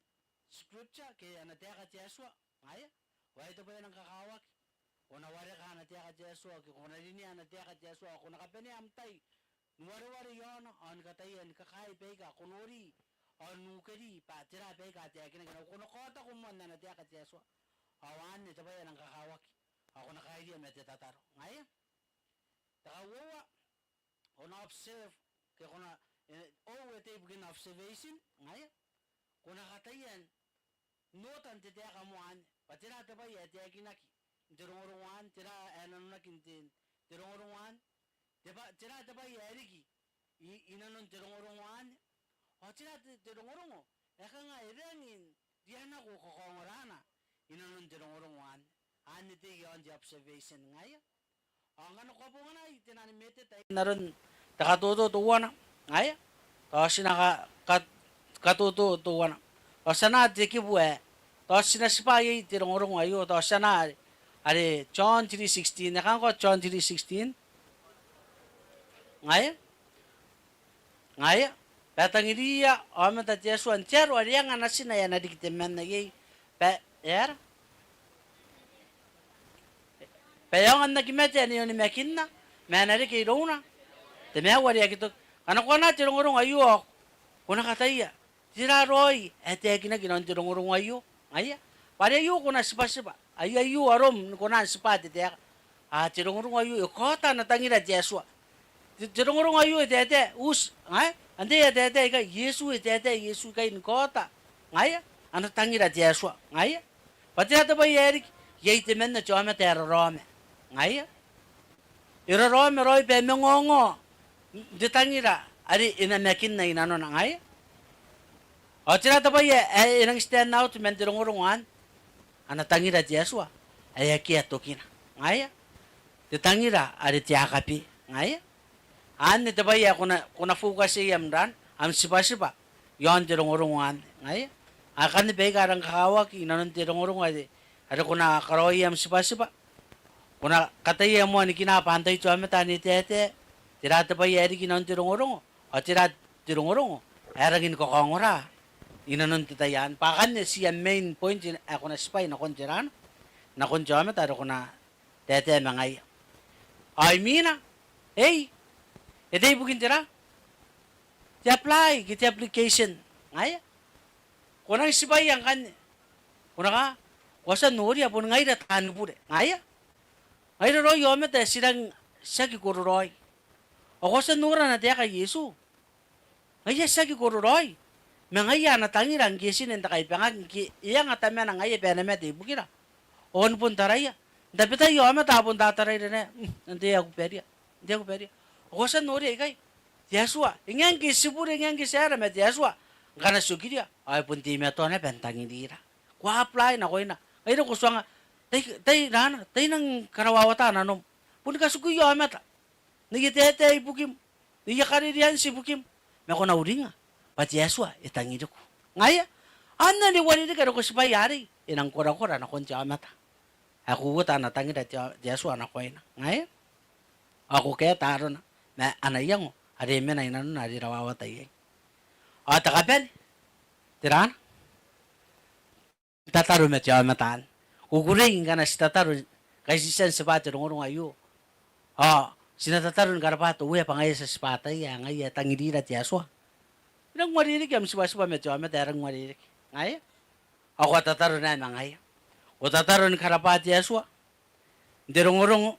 scripture ke ana taeka te Atua, ngaia. Ao ai te bwai ae nang kakawaki, ko na wareka ana taeka te Atua, ke ko na rinea ana taeka te Atua, ao ko na kabanea am tai ni wareware iaona, ao ni kataia ni kakaei baika ko nori, ao n ukeri bwa tera baika a taekinaki, ao ko na kaotako moa n ana taeka te Atua. Ao anne te bwai ae nang kakawaki, ao ko na kairiia ma te tataro, ngaia. Te kauoua, ko na observe, ke ko na, e, o, e tei ibukin observation, ngaia. Ko na kataia n oota n te taeka moa anne, bwa tera te bwai ae taekinaki n te rongorongo anne, tera ae nanonaki n te, te rongorongo anne, te bwa, tera te bwai ae riki i, i nanon te rongorongo anne. Ao tera te, te rongorongo ae kanga e rangi n rianako kakaongorana i nanon te rongorongo anne. Anne te iaon te observation, ngaia. Ao ngkana ko kabonganai te nani meteta n aron te katoto teuana, ngaia. Tao ti na ka, ka, katoto teuana. Tao ti a na te kibu ae, tao ti na tibwa iai te rongorongo aio, tao ti a na are, are John three sixteen, e kanga ngkoa John three sixteen? Ngaia. Ngaia, bwa e tangiriia aomata te Atua n te aro are e anga natina ae na riki temanna iai, bwa e aera? Bwa e aonga n aki mate ane e onimakinna, ma e na reke irouna te maiu are aki toki. Ngkana ko anaa te rongorongo aio, ko na kataia, tera raoi ae taekinaki i nanon te rongorongo aio? Ngaia, bwa are aio ko na tibwatibwa. Ai aio arom ni kona n tibwa te taeka. A, te rongorongo aio e kaota ana tangira te Atua. Te, te rongorongo aio e taetae, uti, ngaia. Antai ae taetae ikai? Iesu, e taetae Iesu ikai ni kaota, ngaia, ana tangira te Atua, ngaia. Bwa tera te bwai ae riki? Iai temanna te aomata ae raraoma, ngaia. E raraoma raoi bwa e mangaongao n te tangira are e namakinna i nanona, ngaia. Ao tera te bwai ae, ae e nangi stand out man te rongorongo anne? Ana tangira te Atua ae akea tokina, ngaia. Te tangira are te agape, ngaia. Anne te bwai ae ko na, ko na focus iai am ran, am tibwatibwa iaon te rongorongo anne, ngaia. Akanne baika a rang kakawaki i nanon te rongorongo are, are ko na karaoi am tibwatibwa. Ko na kataia moa ni kina bwa antai te aomata ane e taetae, tera te bwai ae riki i nanon te rongorongo, ao tera te rongorongo ae rangi ni kakaongora i nanon te tai anne. Bwa akanne ti am main point ae ko na tibwai nakon te ran, nakon te aomata are ko na taetae ma ngaia. Ao imwina, ei, e tei ibukin tera? Te apply ke te application, ngaia. Ko nang tibwaia ngkanne. Ko na kaa, ko a tia n noria boni ngaira taani bure, ngaia. Ngaira raoi aomata ae ti rangi n aki kororaoi. Ao ko a tia n nora ana taeka Iesu. Ngaia ti aki kororaoi. Ma ngaia ana tangira ngke e tine n te kaibangaki, ngke e anga Tamana ngaia bwa e na mate ibukira. Ao ni bon taraia. N tabetai aomata a bon tataraira naba, mm, antai ae kubaria? Antai ae kubaria? Ao ko a tia n noria ikai, te Atua, e ngae ngke ti bure, e ngae ngke ti aera, ma te Atua ngkana ti okiria, ao e bon teimatoa naba n tangirira. Ko a apply nakoina. Ngaira ko tuanga, tai, tai rana, tai nang karawawata nanom. Boni katikui aomata n aia taetae ibukim, n aia karirianti ibukim, ma ko na uringa bwa te Atua e tangiriku. Ngaia, anne are uarereke are ko tibwaia arei, e nang korakora nakon te aomata ae ko uota ana tangira te, te Atua nakoina. Ngaia, ao ko kaeta arona ma ana iango are e mena i nanona are e rawawata iai. Ao te kabane, te rana, tataro ma te aomata anne. Kukurei ngkana ti tataro, ngkai ti tia n tibwa te rongorongo aio. Ao ti na tataro ni karabwa te Uea bwa ngaia ti a tibwa ataia ae ngaia e tangirira te Atua. E rangi n uarereke am tibwatibwa ma te aomata, e rangi n uarereke. Ngaia? Ao ko a tataro naba ma ngaia. Ko tataro ni karabwa te Atua n te rongorongo.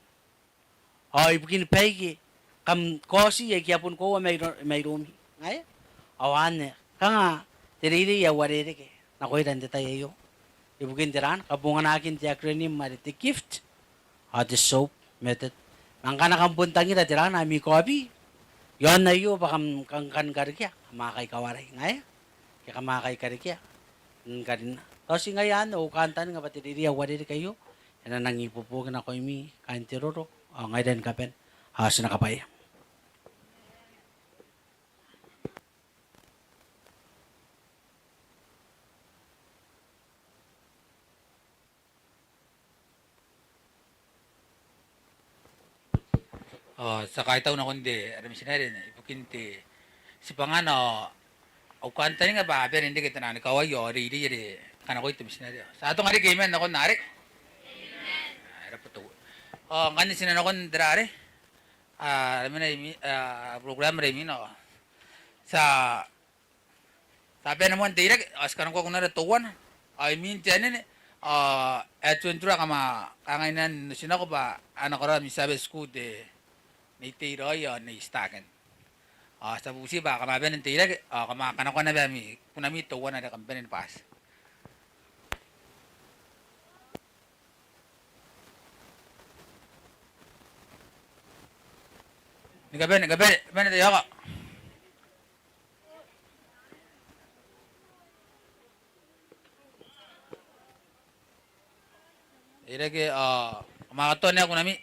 Ao ibukin baike kam kaoti aike a boni koaua mairo-, mairoumi. Ngaia? Ao anne, kanga te reirei ae uarereke nakoira n te tai aio. Ibukin te rana, kabonganakin te acronym are te gift, ao te soap method. Ma ngkana kam bon tangira te rana ami kaobi, iaon aio bwa kam, kam kan karekea, kam a kai kawarai. Ngaia? Ke kam a kai karekea n karinna. Tao ti ngaia anne, au kantaninga bwa te reirei ae uarereke aio e na nang ibuobuoki nakoimi kaain te roro ao ngaira ni kabane. Ao ti na kabwaia. Ao ti a kaitau nakon te ara mitinare ibukin te tibwangana ao au kantaninga bwa a bane n reke taian kawai ao reirei are kanakoi te mitinare. Ti a atonga riki amen nakon are. Ao ngkanne ti na nakon te rare. A, ara mena imi, a, program are imwina. Ti a Ti a bane moa n teirake, ao ti kanakoa kunara teuana. Ao imwin te anene, ao ae John Tura kam a kangai n otinako bwa a na karaoa ami Sabbath School te Nei Teiraoi ao Nei Staken. Ao ti a bubuti bwa kam a bane n teirake, ao kam a kanakoa naba ami kunami teuana are kam bane ni bati. Ni kabane, ni kabane, bane te ioko. Teirake, ao kam a katoa naba kunami.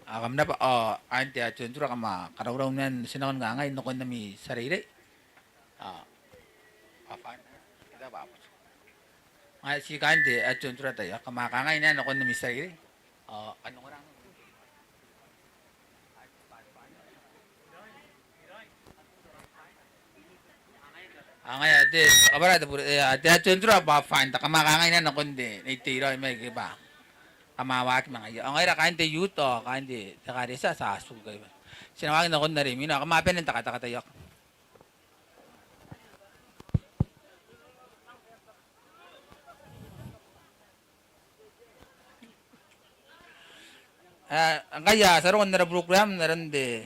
Ao kam rabwa, ao kaain te ae John Tura kam a karaurau n otinako ni kangai nakon ami tia reirei. Ao, ao fine. Ngaia ti kaain te ae John Tura teuaei, kam a kangai naba nakon ami tia reirei. Ao, a nora. Ao ngaia te, kabwara te bure, e, a, te ae John Tura bwa fine, kam a kangai naba nakon te, Nei Teiraoi mai ke bwa kam a waaki ma ngaia. Ao ngaira kaain te youth, ao kaain te, te ekaretia, ti a tuku ikai bwa ti na waaki nakon are imwina, ao kam a bane n tekateka teuaei. A, ngkai a, ti a roko n ara program, n aron te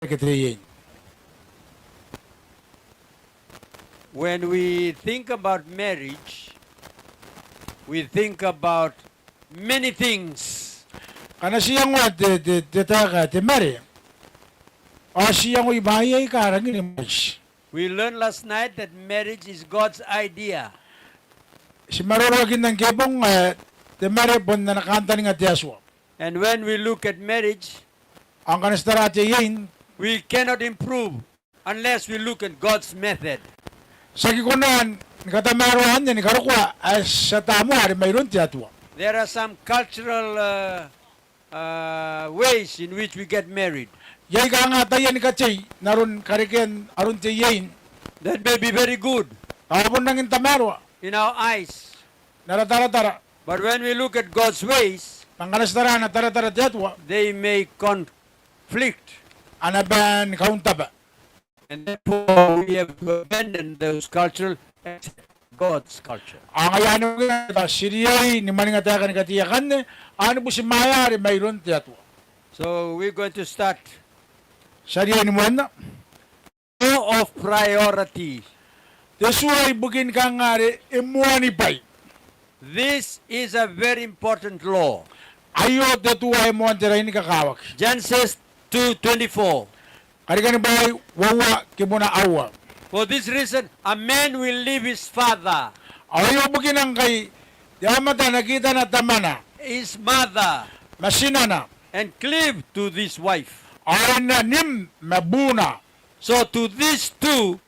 ke te iein. When we think about marriage, we think about many things. Ngkana ti iangoa te, te, te taeka te mare, ao ti iangoi bwaai aika rangi ni mwaiti. We learned last night that marriage is God's idea. Ti maroroakinna ngke bong ae te mare bon ana kantaninga te Atua. And when we look at marriage, ao ngkana ti tara te iein, we cannot improve unless we look at God's method. Ti aki kona ni katamaroa anne ni karokoa ae ti ata moa are mairoun te Atua. There are some cultural, uh, uh, ways in which we get married. Iai kanga taiani katei n aron karekean aron te iein. That may be very good. Ao bon rangi n tamaroa. In our eyes. N ara taratara. But when we look at God's ways, ma ngkana ti tara ana taratara te Atua, they may conflict. A na bae ni kauntaba. And therefore we have to abandon those cultural, accept God's culture. Ao ngaia anne bukina ti riai ni mwaninga taeka ni katei akanne, ao ni butimwaea are mairoun te Atua. So we're going to start. Ti a riai ni moanna. Law of priority. Te tua ibukin kanga are e moanibwai. This is a very important law. Aio te tua ae moan te rain ni kakawaki. Genesis two twenty-four. Karikani Bwai uoua kibuna aua. For this reason, a man will leave his father. Ao aio bukina ngkai te aomata e na kitana tamana. His mother. Ma tinana. And cleave to this wife. Ao e na nim ma buuna. So to these two,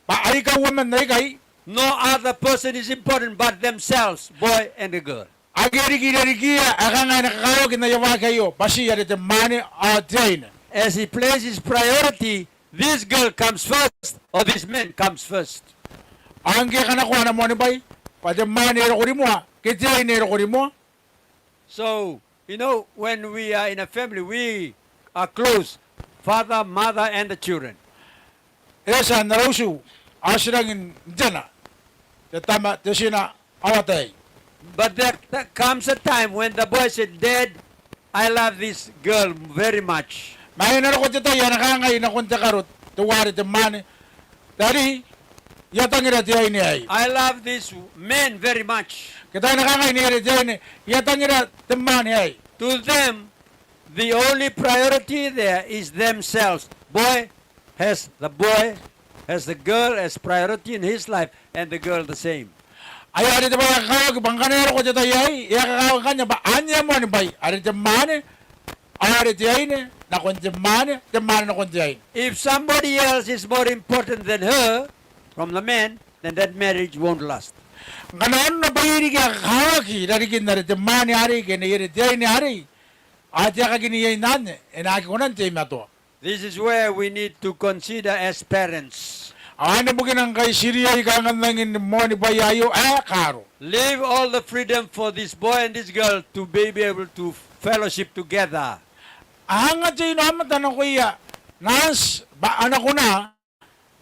bwa aika uoman aikai, no other person is important but themselves, boy and a girl. Akea riki irarikiia ae kanga e na kakawaki n aia waaki aio, bwa ti are te mwaane ao te aine. As he places his priority, this girl comes first or this man comes first. Ao ngke e kanakoa ana moanibwai, bwa te mwaane e roko rimoa ke te aine e roko rimoa. So, you know, when we are in a family, we are close, father, mother, and the children. E tia n ara utu, ao ti rangi n tena, te tama, te tina, ao ataei. But there, there comes a time when the boy said, "Dad, I love this girl very much." Ma e na roko te tai ae e na kangai nakon te karo teuare te mwaane, "Daddy, I a tangira te aine aei." "I love this man very much." Ke tao e na kangai neiere te aine, "I a tangira te mwaane aei." To them, the only priority there is themselves. Boy has, the boy has, the girl has priority in his life, and the girl the same. Ai are te bwai ae kakawaki bwa ngkana e roko te tai aei, e a kakawaki ngkanne bwa anne ae moanibwai, are te mwaane, ao are te aine nakon te mwaane, te mwaane nakon te aine. If somebody else is more important than her, from the man, then that marriage won't last. Ngkana aron bwaai riki aika kakawaki i rarikin are te mwaane arei ke neiere te aine arei, ao te aekaki n iein anne e na aki kona n teimatoa. This is where we need to consider as parents. Ao anne bukina ngkai ti riai kanga n rangi ni moanibwaia aio ae kaaro. Leave all the freedom for this boy and this girl to be, be able to fellowship together. Anga te inaomata nakoia naans bwa a na kona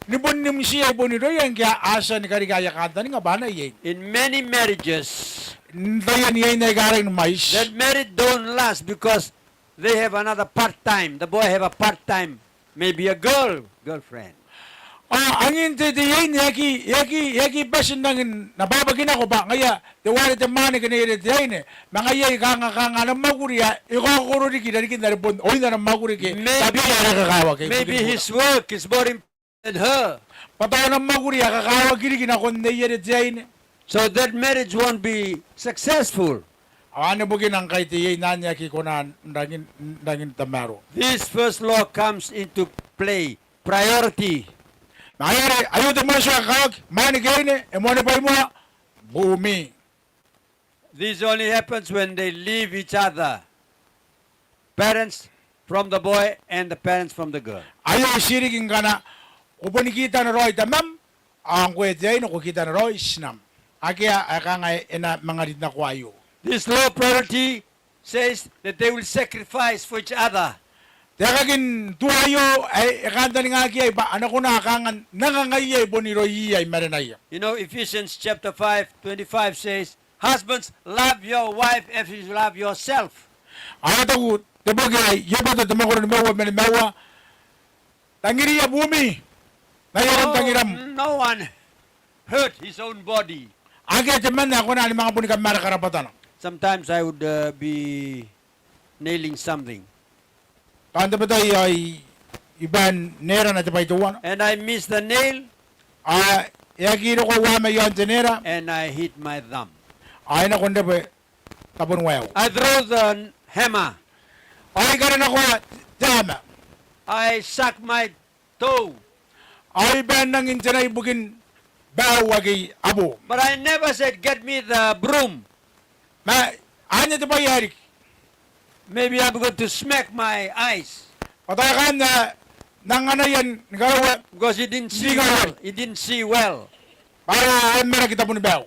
ni bon nimtiia i bon irouia ngke a tia ni karika aia kantaninga bwa a na iein. In many marriages, n taian iein aika rangi ni mwaiti, that marriage don't last because they have another part-time. The boy have a part-time, maybe a girl, girlfriend. Ao angin te, te iein e aki, e aki, e aki bati n rangi n abwabwaki nako bwa ngaia teuare te mwaane ke neiere te aine, ma ngaia ae kanga, kanga ana mwakuri ae e kaokoro riki i rarikin are bon oin ana mwakuri ke tabeia are kakawaki. Maybe his work is more important than her. Bwa tao ana mwakuri ae kakawaki riki nakon neiere te aine. So that marriage won't be successful. Ao anne bukina ngkai te iein anne e aki kona n rangi n, rangi n tamaroa. This first law comes into play. Priority. Ma ai are, aio te mwaiti ae kakawaki, mwaane ke aine, e moanibwai moa, bumi. This only happens when they leave each other. Parents from the boy and the parents from the girl. Aio e tii riki ngkana ko boni kitana raoi tamam, ao ngkoe te aine ko kitana raoi tinam. Akea ae kanga e na manga rin nako aio. This low priority says that they will sacrifice for each other. Te aekakin tua aio ae e kantaningaaki iai bwa a na kona kanga n anga ngaiia i bon irouia i marenaia. You know, Ephesians chapter five twenty-five says, "Husbands, love your wife as you love yourself." Ao e taku te boki ae Iobeto te mwakoro nimaua ma nimaua, Tangiriia buumi n ai aron tangiram. No, no one hurt his own body. Akea temanna ae kona ni manga boni kamaraka rabwatana. Sometimes I would, uh, be nailing something. Tao n tabetai ao I, I bane n nailana te bwai teuana. And I miss the nail. Ao e aki roko au ama i aon te nail. And I hit my thumb. Ao e nako n rebwe taboniwaeau. I throw the hammer. Ao I karanako te ama. I suck my toe. Ao I bane n angin te nai ibukin baiu ake I a bo. But I never said, "Get me the broom." Ma anne te bwai ae riki. Maybe I'm going to smack my eyes. Bwa tao e kangaa N nang anaia ni karaua. Because he didn't see well. He didn't see well. Bwa are e maraki taboni baiu.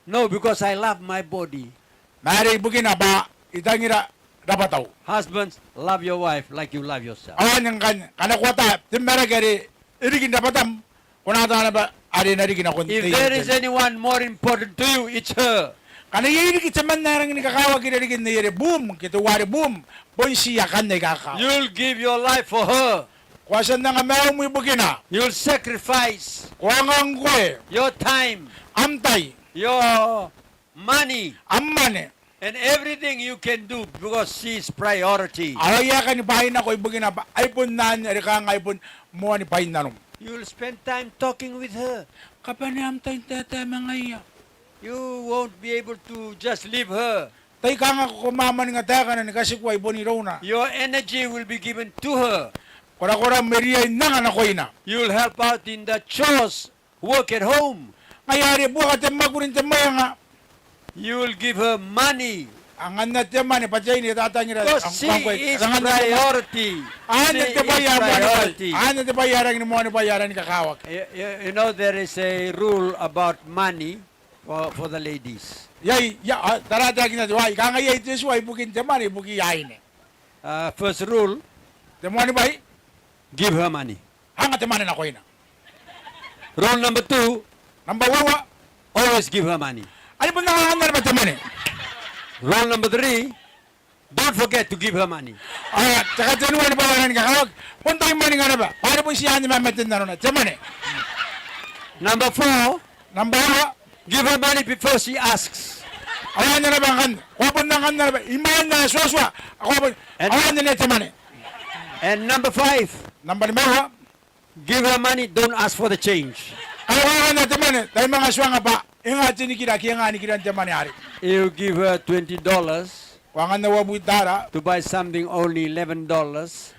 No, because I love my body. Ma are ibukina bwa I tangira rabwatau. Husbands, love your wife like you love yourself. Ao anne ngkanne, ngkana ko ataa te maraki are e riki n rabwatam, ko na ataa naba are e na riki nakon te... If there is anyone more important to you, it's her. Ngkana iai riki temanna ae rangi ni kakawaki irarikin neiere buum, ke teuare buum, bon ti akanne aika kakawaki. You'll give your life for her. Ko a tia n anga maium ibukina. You'll sacrifice. Ko a anga ngkoe. Your time. Am tai. Your money. Am mwane. And everything you can do because she is priority. Ao aia aeka ni bwainako ibukina bwa ai bon anne are kanga ai bon moani bwainnanom. You'll spend time talking with her. Kabanea am tai n taetae ma ngaia. You won't be able to just leave her. Tai kanga ko kamamaninga taekana ni katikua i bon irouna. Your energy will be given to her. Korakoram e riai n anga nakoina. You'll help out in the chores, work at home. Ngaia are buaka te mwakuri n te mwenga. You'll give her money. Anganna te mwane bwa te aine e tatangira. Because she is priority. Anne te bwai ae moani bwai. Anne te bwai ae rangi ni moani bwai ae rangi ni kakawaki. You, you, you know there is a rule about money for, for the ladies. Iai, ia, a, tara taekina te wai. Kanga iai te tua ibukin te mwane ibukiia aine. Uh, first rule. Te moani bwai. Give her money. Anga te mwane nakoina. Rule number two. Nambwa uoua. Always give her money. Are bon anganna naba te mwane. Rule number three. Don't forget to give her money. Ao te katenua ni bwai ae rangi ni kakawaki. Bon tai mwaninga naba. Bwa are bon ti anne mamaten nanona. Te mwane. Number four. Nambwa uoua. Give her money before she asks. Ao anne naba ngkanne. Ko a bon anganna naba imwain ae tuatua. Ao ko a bon... And, ao anne te mwane. And number five. Nambwa nimaua. Give her money, don't ask for the change. Ngkana ko anganna te mwane, tai manga tuanga bwa e nga te nikira ke e nga nikiran te mwane arei. You give her twenty dollars. Ko anganna uabwi tara. To buy something only eleven dollars.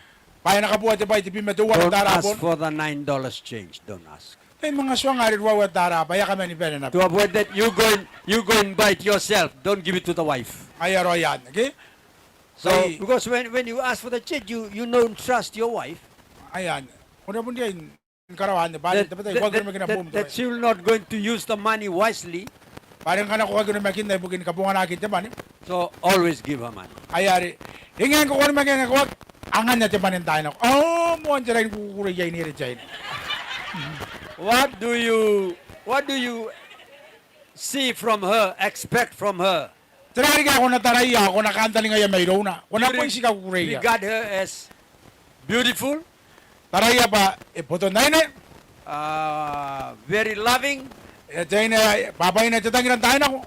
Bwa e na kabooa te bwai tebwi ma teuana tara bon. Don't ask for the nine dollars change. Don't ask. Tai manga tuanga are ruaiwa tara bwa e a kaman bane naba. To avoid that, you go and, you go and buy it yourself. Don't give it to the wife. Ngaia raoi anne, ke? So, because when, when you ask for the change, you, you don't trust your wife. Ngaia anne. Ko na bon riai n karaoa anne, bwa are tabetai ko aki onimakina buum. That, that, that she will not going to use the money wisely. Bwa are ngkana ko aki onimakinna ibukin kabonganakin te mwane. So always give her money. Ngaia are, e ngae ngke ko onimakinna, ko aki anganna te mwane n taai nako. Ao moan te rai ni kukurei aine are te aine. What do you, what do you see from her, expect from her? Tera riki ae ko na taraia, ko na kantaningaia mairouna? Ko na bon ti kakukureia. Regard her as beautiful. Taraia bwa e boton aine. Uh, very loving. E te aine ae bwabwaina, e tatangira n taai nako.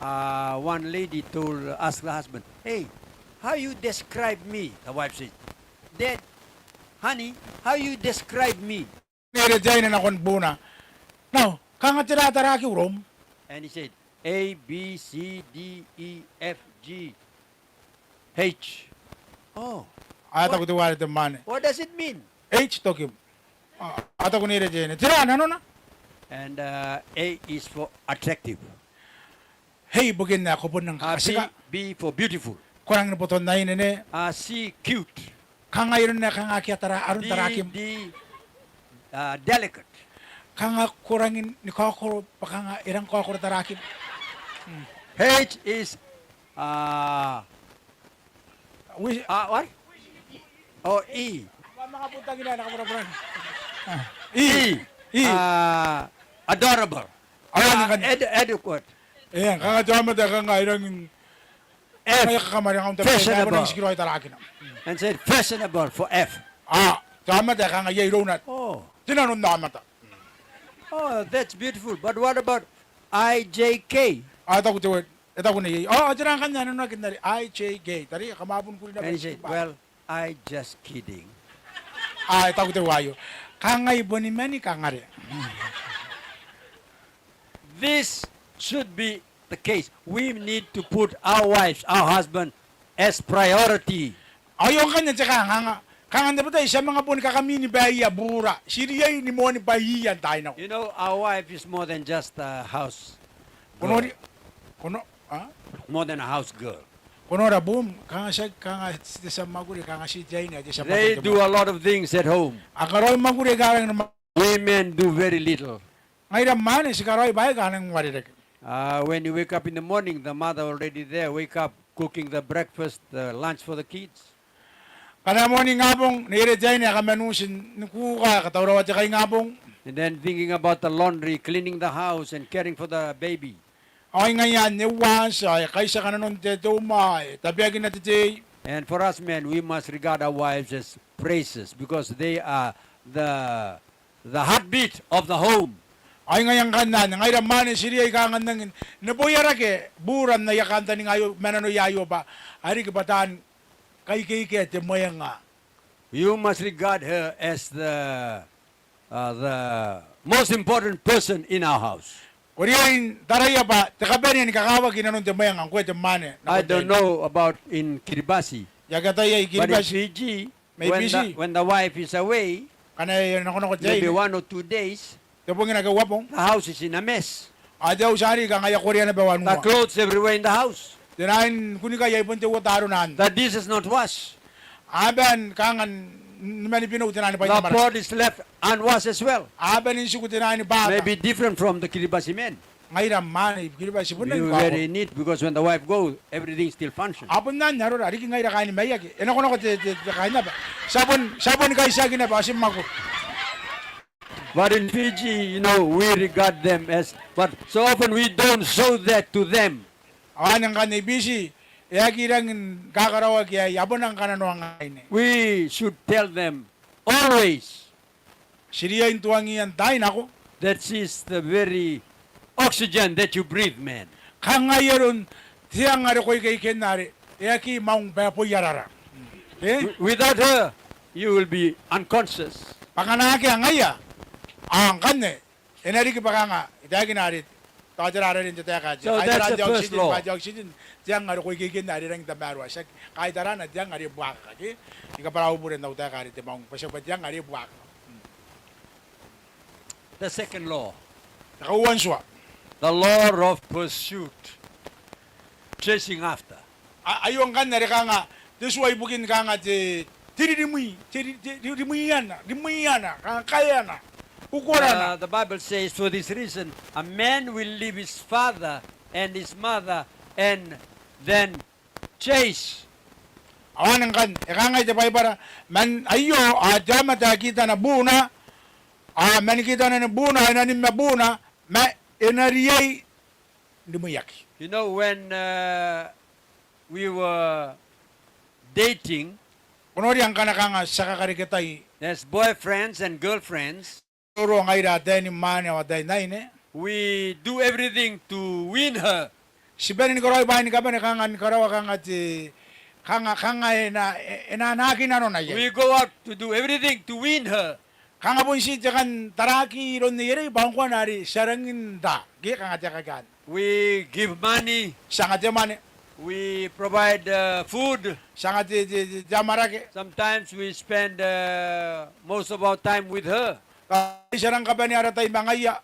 Uh, one lady told, asked the husband, "Hey, how you describe me?" The wife said, "Dad, honey, how you describe me?" Neiere te aine nakon buuna. Nao, kanga tera tarakim iroum? And he said, "A, B, C, D, E, F, G, H." Oh. Ao e taku teuare te mwaane, "What does it mean?" H tokim. Ao e taku neiere te aine, "Tera nanona?" And, uh, A is for attractive. Hei, ibukin ae ko bon nang katika. B, B for beautiful. Ko rangi ni boton aine. C, cute. Kanga iroun ae kanga akea tara, aron tarakim. D, D, uh, delicate. Kanga ko rangi ni kaokoro, bwa kanga e rang kaokoro tarakim. H is, uh, Wi- Ah, what? Oh, E. Manga butang ina, naka buraburan. Ah. E. E. E. Ah, adorable. Ah, ed-, adequate. E, kanga te aomata ae kanga e rangi n F. Kanga e kakamare, kanga e tabe, fashionable. Kanga e rangi n tikiraoi tarakina. And said fashionable for F. Ah. Te aomata ae kanga iai irouna. Oh. Te nanon aomata. Oh, that's beautiful. But what about I J K? Ao e taku te word, e taku neiei. Ao, ao tera ngkanne ae nanoaki n are I J K? Tari, kam a bon kuri naba. And he said, "Well, I just kidding." Ao e taku teuaei, "Kangai boni mani kangare." This should be the case. We need to put our wives, our husband, as priority. Ao aio ngkanne te kanganga. Kanga n tabetai ti a manga boni kakamii ni baia buura. Ti riai ni moani baiia n taai nako. You know, our wife is more than just a house girl. Ko noria, ko no-, a? More than a house girl. Ko nora buum, kanga ti aki, kanga ti te tia mwakuri, kanga ti te aine ae te tia mwakuri. They do a lot of things at home. A karaoi mwakuri aika rangi ni ma- We men do very little. Ngaira mwaane ti karaoi bwaai aika rangi n uarereke. Uh, when you wake up in the morning, the mother already there, wake up, cooking the breakfast, the lunch for the kids. Ngkana moa ningabong, neierei te aine ae kaman uti ni kuuka, katauraoa te kaingabong. And then thinking about the laundry, cleaning the house, and caring for the baby. Ao ngaia anne, e waaki, e kaitiaka nanon te uma, e tabeakina te tei. And for us men, we must regard our wives as precious because they are the the heartbeat of the home. Ao ngaia ngkanne, ngaira mwaane ti riai kanga n rangi ni boiarake buura n aia kantaninga aio, ma nanoia aio bwa a riki bwa taan kaikeikea te mwenga. You must regard her as the, uh, the most important person in our house. Ko riai n taraia bwa te kabanea ni kakawaki inanon te mwenga ngkoe te mwaane. I don't know about in Kiribati. I aki ataia i Kiribati. But in Fiji, Maybe when the, when the wife is away, ngkana e nakonako te aine, maybe one or two days, te bong ke uabong, the house is in a mess. Ao te auti are kanga e a korea naba wanua. The clothes everywhere in the house. Te naan kunnikai ai bon te uota arona anne. The dishes not washed. Aba ni kanga ni mani binou te naan bwai n amwarake. The pot is left unwashed as well. Aba ni tiku te naan bwaka. Maybe different from the Kiribati men. Ngaira mwaane i Kiribati bon rangi ni kaokoro. We were in it because when the wife go, everything still function. Ao bon anne arora, riki ngaira kaain maiaki. E nakonako te, te, te kaain naba. Ti a bon, ti a bon kaitiaki naba, ti mwakuri. But in Fiji, you know, we regard them as, but so often we don't show that to them. Ao anne ngkanne i Biti, e aki rangi ni kakaraoaki aei, a bon rangi ni kananoanga aine. We should tell them always. Ti riai n tuangiia n taai nako. That she is the very oxygen that you breathe, man. Kanga ngaia aron te ang are ko ikeikenna are e aki maung bwa e boiarara. Eh? Wi-, without her, you will be unconscious. Bwa ngkana akea ngaia, ao ngkanne e na riki bwa kanga e taekina are tao tera arei n te taeka ae te, so that's the first law. Te oxygen, te ang are ko ikeikenna are e rangi n tamaroa, tiaki kaitarana te ang are e buakaka, ke? I kabwarabure n au taeka are te maung, bwa tiaki bwa te ang are e buakaka. Mm. The second law. Te kauoua n tua. The law of pursuit, chasing after. A-, aio ngkanne are kanga te tua ibukin kanga te, te ririmwi, te ri-, te ri-, rimwiana, rimwiana, kanga kaeana, ukorana. Uh, the Bible says, "For this reason, a man will leave his father and his mother and then chase." Ao anne ngkanne, e kangai te Baibara, man aio, ao te aomata ae kitana buuna, ao man kitana ni buuna, e na nim ma buuna, ma e na riai n rimwiaki. You know, when, uh, we were dating, ko noria ngkana kanga ti a kakareketai, as boyfriends and girlfriends, roro ngaira ataei ni mwaane ao ataei n aine, we do everything to win her. Ti bane ni karaoi bwaai ni kabane kanga ni karaoa kanga te, kanga, kanga e na, e, e na anaaki nanona iai. We go out to do everything to win her. Kanga bon ti te kan taraaki iroun neierei bwa ngkoa are ti a rangi n raa, ke kanga te kaekaan. We give money. Ti anga te mwane. We provide, uh, food. Ti anga te, te, te, te amwarake. Sometimes we spend, uh, most of our time with her. Ao ti a rang kabanea ara tai ma ngaia.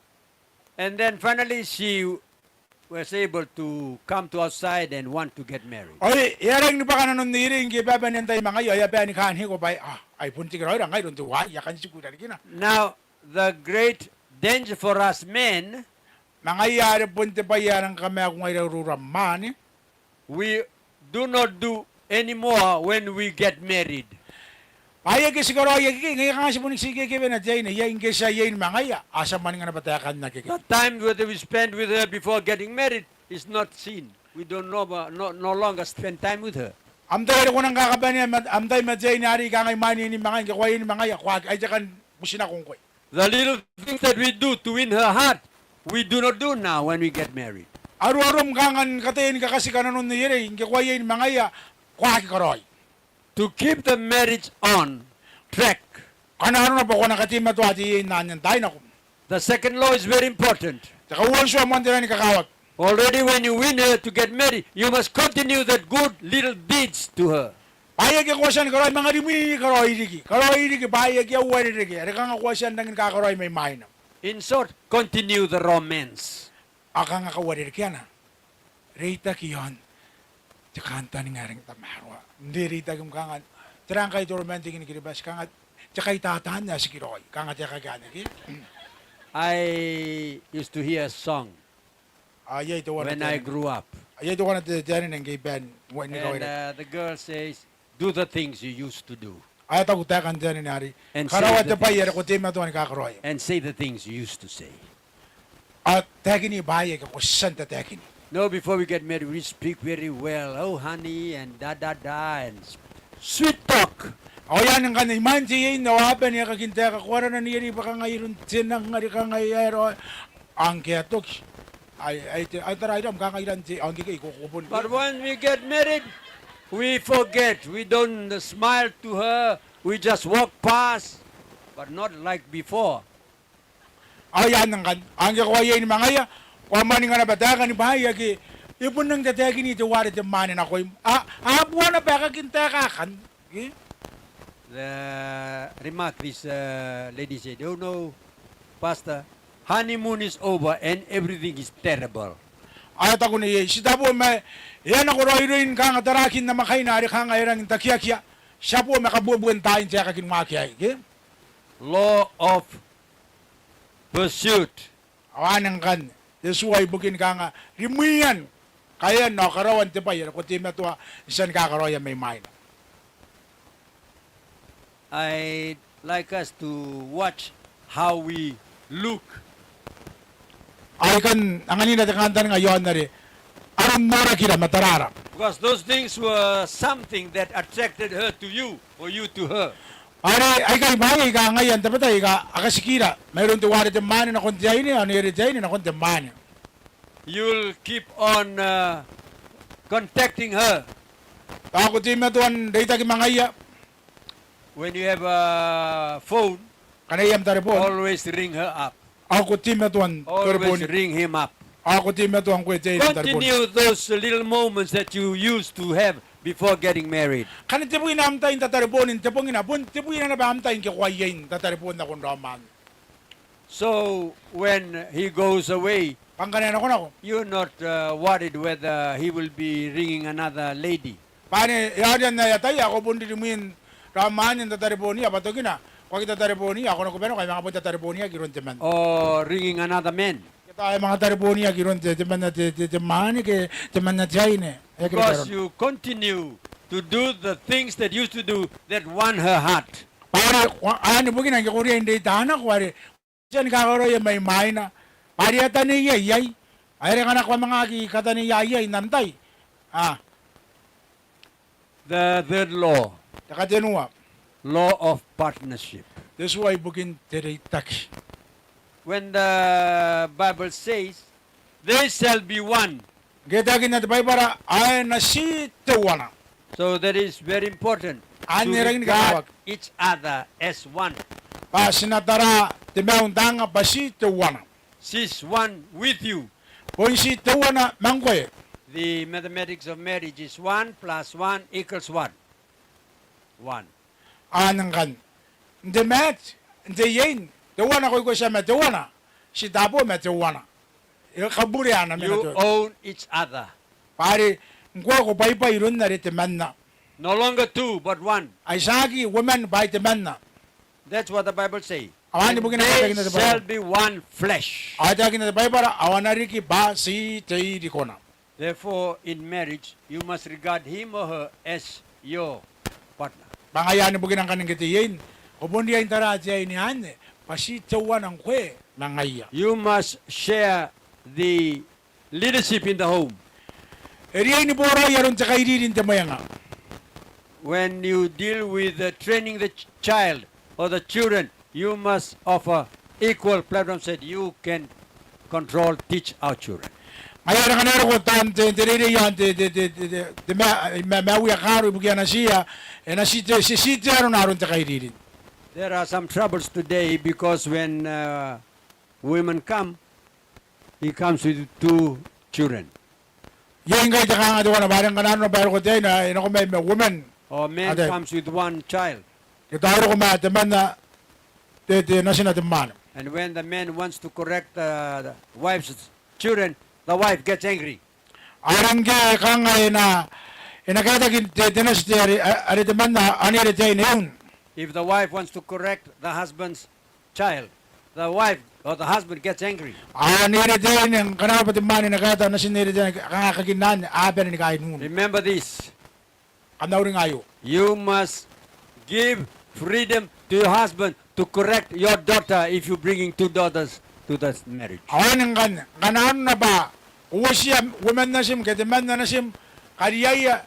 And then finally she was able to come to our side and want to get married. Ao e a rangi ni bwaka nanon neierei ngke e babanea n tai ma ngaia, ao e a bae ni kaaniko bwa, ah, ai bon tekeraoira ngai iroun teuaei, I a kan tiku i rarikina. Now, the great danger for us men, ma ngaia are bon te bwai ae rang kamaiu ngaira iroura mwaane, we do not do anymore when we get married. Bwaai ake ti karaoia akekei, ngaia kanga ti bon ti kekewena te aine iai ngke ti a iein ma ngaia, ao ti a mwaninga naba taekan akekei. The time that we spend with her before getting married is not seen. We don't know, no, no longer spend time with her. Am tai are ko nang kakabanea ma, am tai ma te aine arei, kanga I mwaninga ni manga, ngke ko a iai ni mangaia, ko aki, ai te kan buti nako ngkoe. The little things that we do to win her heart, we do not do now when we get married. Aroarom kanga ni kataia ni kakatika nanon neierei, ngke ko a iai ni mangaia, ko aki karaoi. To keep the marriage on track. Kanga arona bwa ko na kateimatoa te iein anne n taai nako. The second law is very important. Te kauoua n tua moan te ran ni kakawaki. Already when you win her to get married, you must continue that good little deeds to her. Bwaai ake ko a tia ni karaoi, manga rimwi karaoi riki. Karaoi riki bwaai ake a uarereke, are kanga ko a tia n rangi ni kakaraoi mai mwaina. In short, continue the romance. Ao kanga kauarerekeana, reitaki iaon te kantaninga ae rangi n tamaroa. N reitaki, kanga tera ngkai te romantic ni Kiribati, kanga te kaitataan ae tikiraoi, kanga te kaeka anne ke. I used to hear a song. Ao iai teuana te aine, iai teuana te, te aine ngke I bae n iraorao. And the girl says, "Do the things you used to do." Ao e taku taekan te aine arei, karaoa te bwai are ko teimatoa ni kakaraoia. And say the things you used to say. Ao taekini bwaai ake ko tia n tataekini. No, before we get married, we speak very well. "Oh, honey," and da, da, da, and sweet talk. Ao iai ngkanne imwain te iein ao a bane ae kakin taeka, ko arana neierei bwa kanga iroun te nang are kanga e aera, ao ngke e a toki, ai, ai te, ai tara iram kanga iran te, ao ngke ko, ko bon. But when we get married, we forget. We don't smile to her. We just walk past, but not like before. Ao iai ngkanne, ao ngke ko a iai ni mangaia, ko a mwaninga naba taekan bwaai ake e bon nang tataekini teuare te mwaane nakoim. A, a bua naba ae kakin taeka akanne. Okay? The remark, these, uh, lady said, "Oh no, Pastor, honeymoon is over and everything is terrible." Ao e taku neiei, "Ti tabo ma e a nako raoiroin kanga tarakin namwakaina are kanga e rangi n takiakia. Ti a bo ma kabuebuen taai n te aekaki ni waaki aei." Okay? Law of pursuit. Ao anne ngkanne te tua ibukin kanga rimwian, kaean ao karaoan te bwai are ko teimatoa n tia ni kakaraoia mai mwaina. I'd like us to watch how we look. Ao I kan anganira te kantaninga iaon are aron norakira ma taraara. Because those things were something that attracted her to you, or you to her. Are aikai bwaai aika ngaia n tabetai aika a katikira mairoun teuare te mwaane nakon te aine, ao neierei te aine nakon te mwaane. You'll keep on, uh, contacting her. Ao ko teimatoa n reitaki ma ngaia. When you have a phone, ngkana iai am tareboon, always ring her up. Ao ko teimatoa n tarebooni. Always ring him up. Ao ko teimatoa ngkoe te aine n tarebooni. Continue those little moments that you used to have before getting married. Ngkana tebwina am tai n tatareboon n te bongina, bon tebwina naba am tai ngke ko a iai n tatareboon nakon raom anne. So when he goes away, bwa ngkana e nakonako, you're not, uh, worried whether he will be ringing another lady. Bwa ane e a rianna ae ataia ae ko bon rimwin raom anne n tatareboonia, bwa tokina ko aki tatareboonia, ao ko na kubanako ae manga bon tatareboonia kiron temanna. Or ringing another man. Ke tao e manga tarebooniaki iroun te, temanna te, te, te mwaane ke temanna te aine. E aki reke arona. Because you continue to do the things that you used to do that won her heart. Bwa are, anne bukina ngke ko riai n reita nako are ko tia ni kakaraoia mai mwaina. Bwa are e a taneiai iai. Ao are ngkana ko a manga aki kataneia iai n am tai. A. The third law. Te katenua. Law of partnership. Te tua ibukin te reitaki. When the Bible says, "They shall be one." Ngke e taekinna te Baibara, ao e na ti teuana. So that is very important to regard each other as one. Anne e rangi ni kakawaki. Bwa ti na tara te maiu n taanga bwa ti teuana. She's one with you. Bon ti teuana ma ngkoe. The mathematics of marriage is one plus one equals one. One. Anne ngkanne. N te maths, n te iein, teuana ko ikotia ma teuana, ti tabo ma teuana. E kaburea ana mena teuana. You own each other. Bwa are ngkoe ko bwaibwai iroun are temanna. No longer two, but one. Ai tiaki uoman bwa ai temanna. That's what the Bible say. Ao anne bukina ae taekinna te Baibara. And they shall be one flesh. Ao e taekinna te Baibara, ao a na riki bwa ti teirikona. Therefore, in marriage, you must regard him or her as your partner. Bwa ngaia anne bukina ngkanne ngke te iein, ko bon riai n tara te aine anne bwa ti teuana ngkoe ma ngaia. You must share the leadership in the home. E riai ni boraoi aron te kairiri n te mwenga. when you deal with, uh, training the ch-, child or the children, you must offer equal platform, said you can control, teach our children. Ngaia are ngkana e roko taan te, te reirei i aon te, te, te, te, te, te ma-, ma-, maiuia kaaro ibukia natiia, e na ti te, ti, ti te aro n aron te kairiri. There are some troubles today because when, uh, women come, he comes with two children. Iai ngkai te kanga teuana bwa are ngkana arona bwa e roko te aine, e nako mai ma woman. Or man comes with one child. Ke tao e roko ma temanna, te, te natina te mwaane. And when the man wants to correct the, the wife's children, the wife gets angry. Are ngke kanga e na, e na kaetaki te, te nati te are, are temanna, anne are te aine e un. If the wife wants to correct the husband's child, the wife or the husband gets angry. Anne are te aine, ngkana arona bwa te mwaane e na kaeta natin are te aine, kanga kakinna anne, a bane ni kaai n un. Remember this. Kam na uringa aio. You must give freedom to your husband to correct your daughter if you bringing two daughters to the marriage. Ao anne ngkanne, ngkana arona bwa ko uotia uoman natim ke temanna natim, kariaia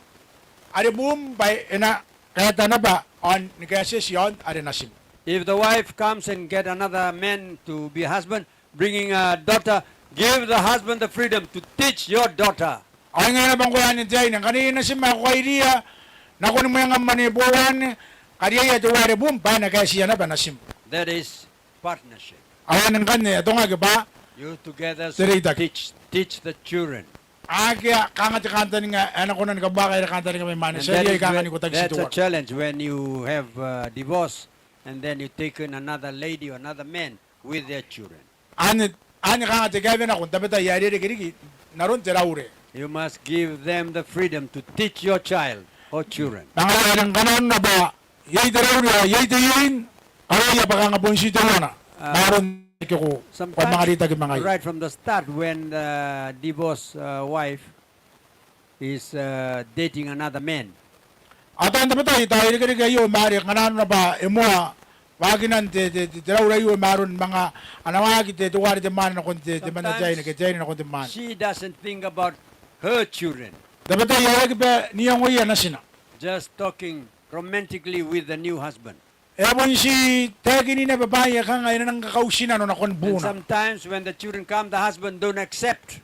are buum bwa e na kaeta naba ao ni kaetieti i aon are natim. If the wife comes and get another man to be husband, bringing a daughter, give the husband the freedom to teach your daughter. Ao ngaia naba ngkoe anne te aine, ngkana iai natim ae ko kairiia nakon mwengam ane boou anne, kariaia teuare buum bwa e na kaetiia naba natim. That is partnership. Ao anne ngkanne e atongaki bwa te reitaki. You together should teach, teach the children. Akea kanga te kantaninga ae e na kona ni kabuakaka aia kantaninga mai mwaane. Ti a riai kanga n ikotaki ti teuana. And that is ve-, that's a challenge when you have, uh, divorce and then you take in another lady or another man with their children. Anne, anne kanga te kaewe nako n tabetai ae e rereke riki n aron te raure. You must give them the freedom to teach your child or children. Ma ngaia are ngkana arona bwa iai te raure ao iai te iein, karaoia bwa kanga bon ti teuana. Ah, n aron ae ko, ko a manga reitaki ma ngaia. Sometimes right from the start when the divorce, uh, wife is, uh, dating another man. Ao tao n tabetai tao e irekereke aio ma are ngkana arona bwa e moa waakinan te, te, te, te raure aio ma aron manga ana waaki te, teuare te mwaane nakon te, temanna te aine ke te aine nakon te mwaane. Sometimes she doesn't think about her children. N tabetai ao e aki bae n iangoia natina. Just talking romantically with the new husband. E a bon ti taekin naba bwaai aika kanga e na nang kakauti nano nakon buuna. And sometimes when the children come, the husband don't accept.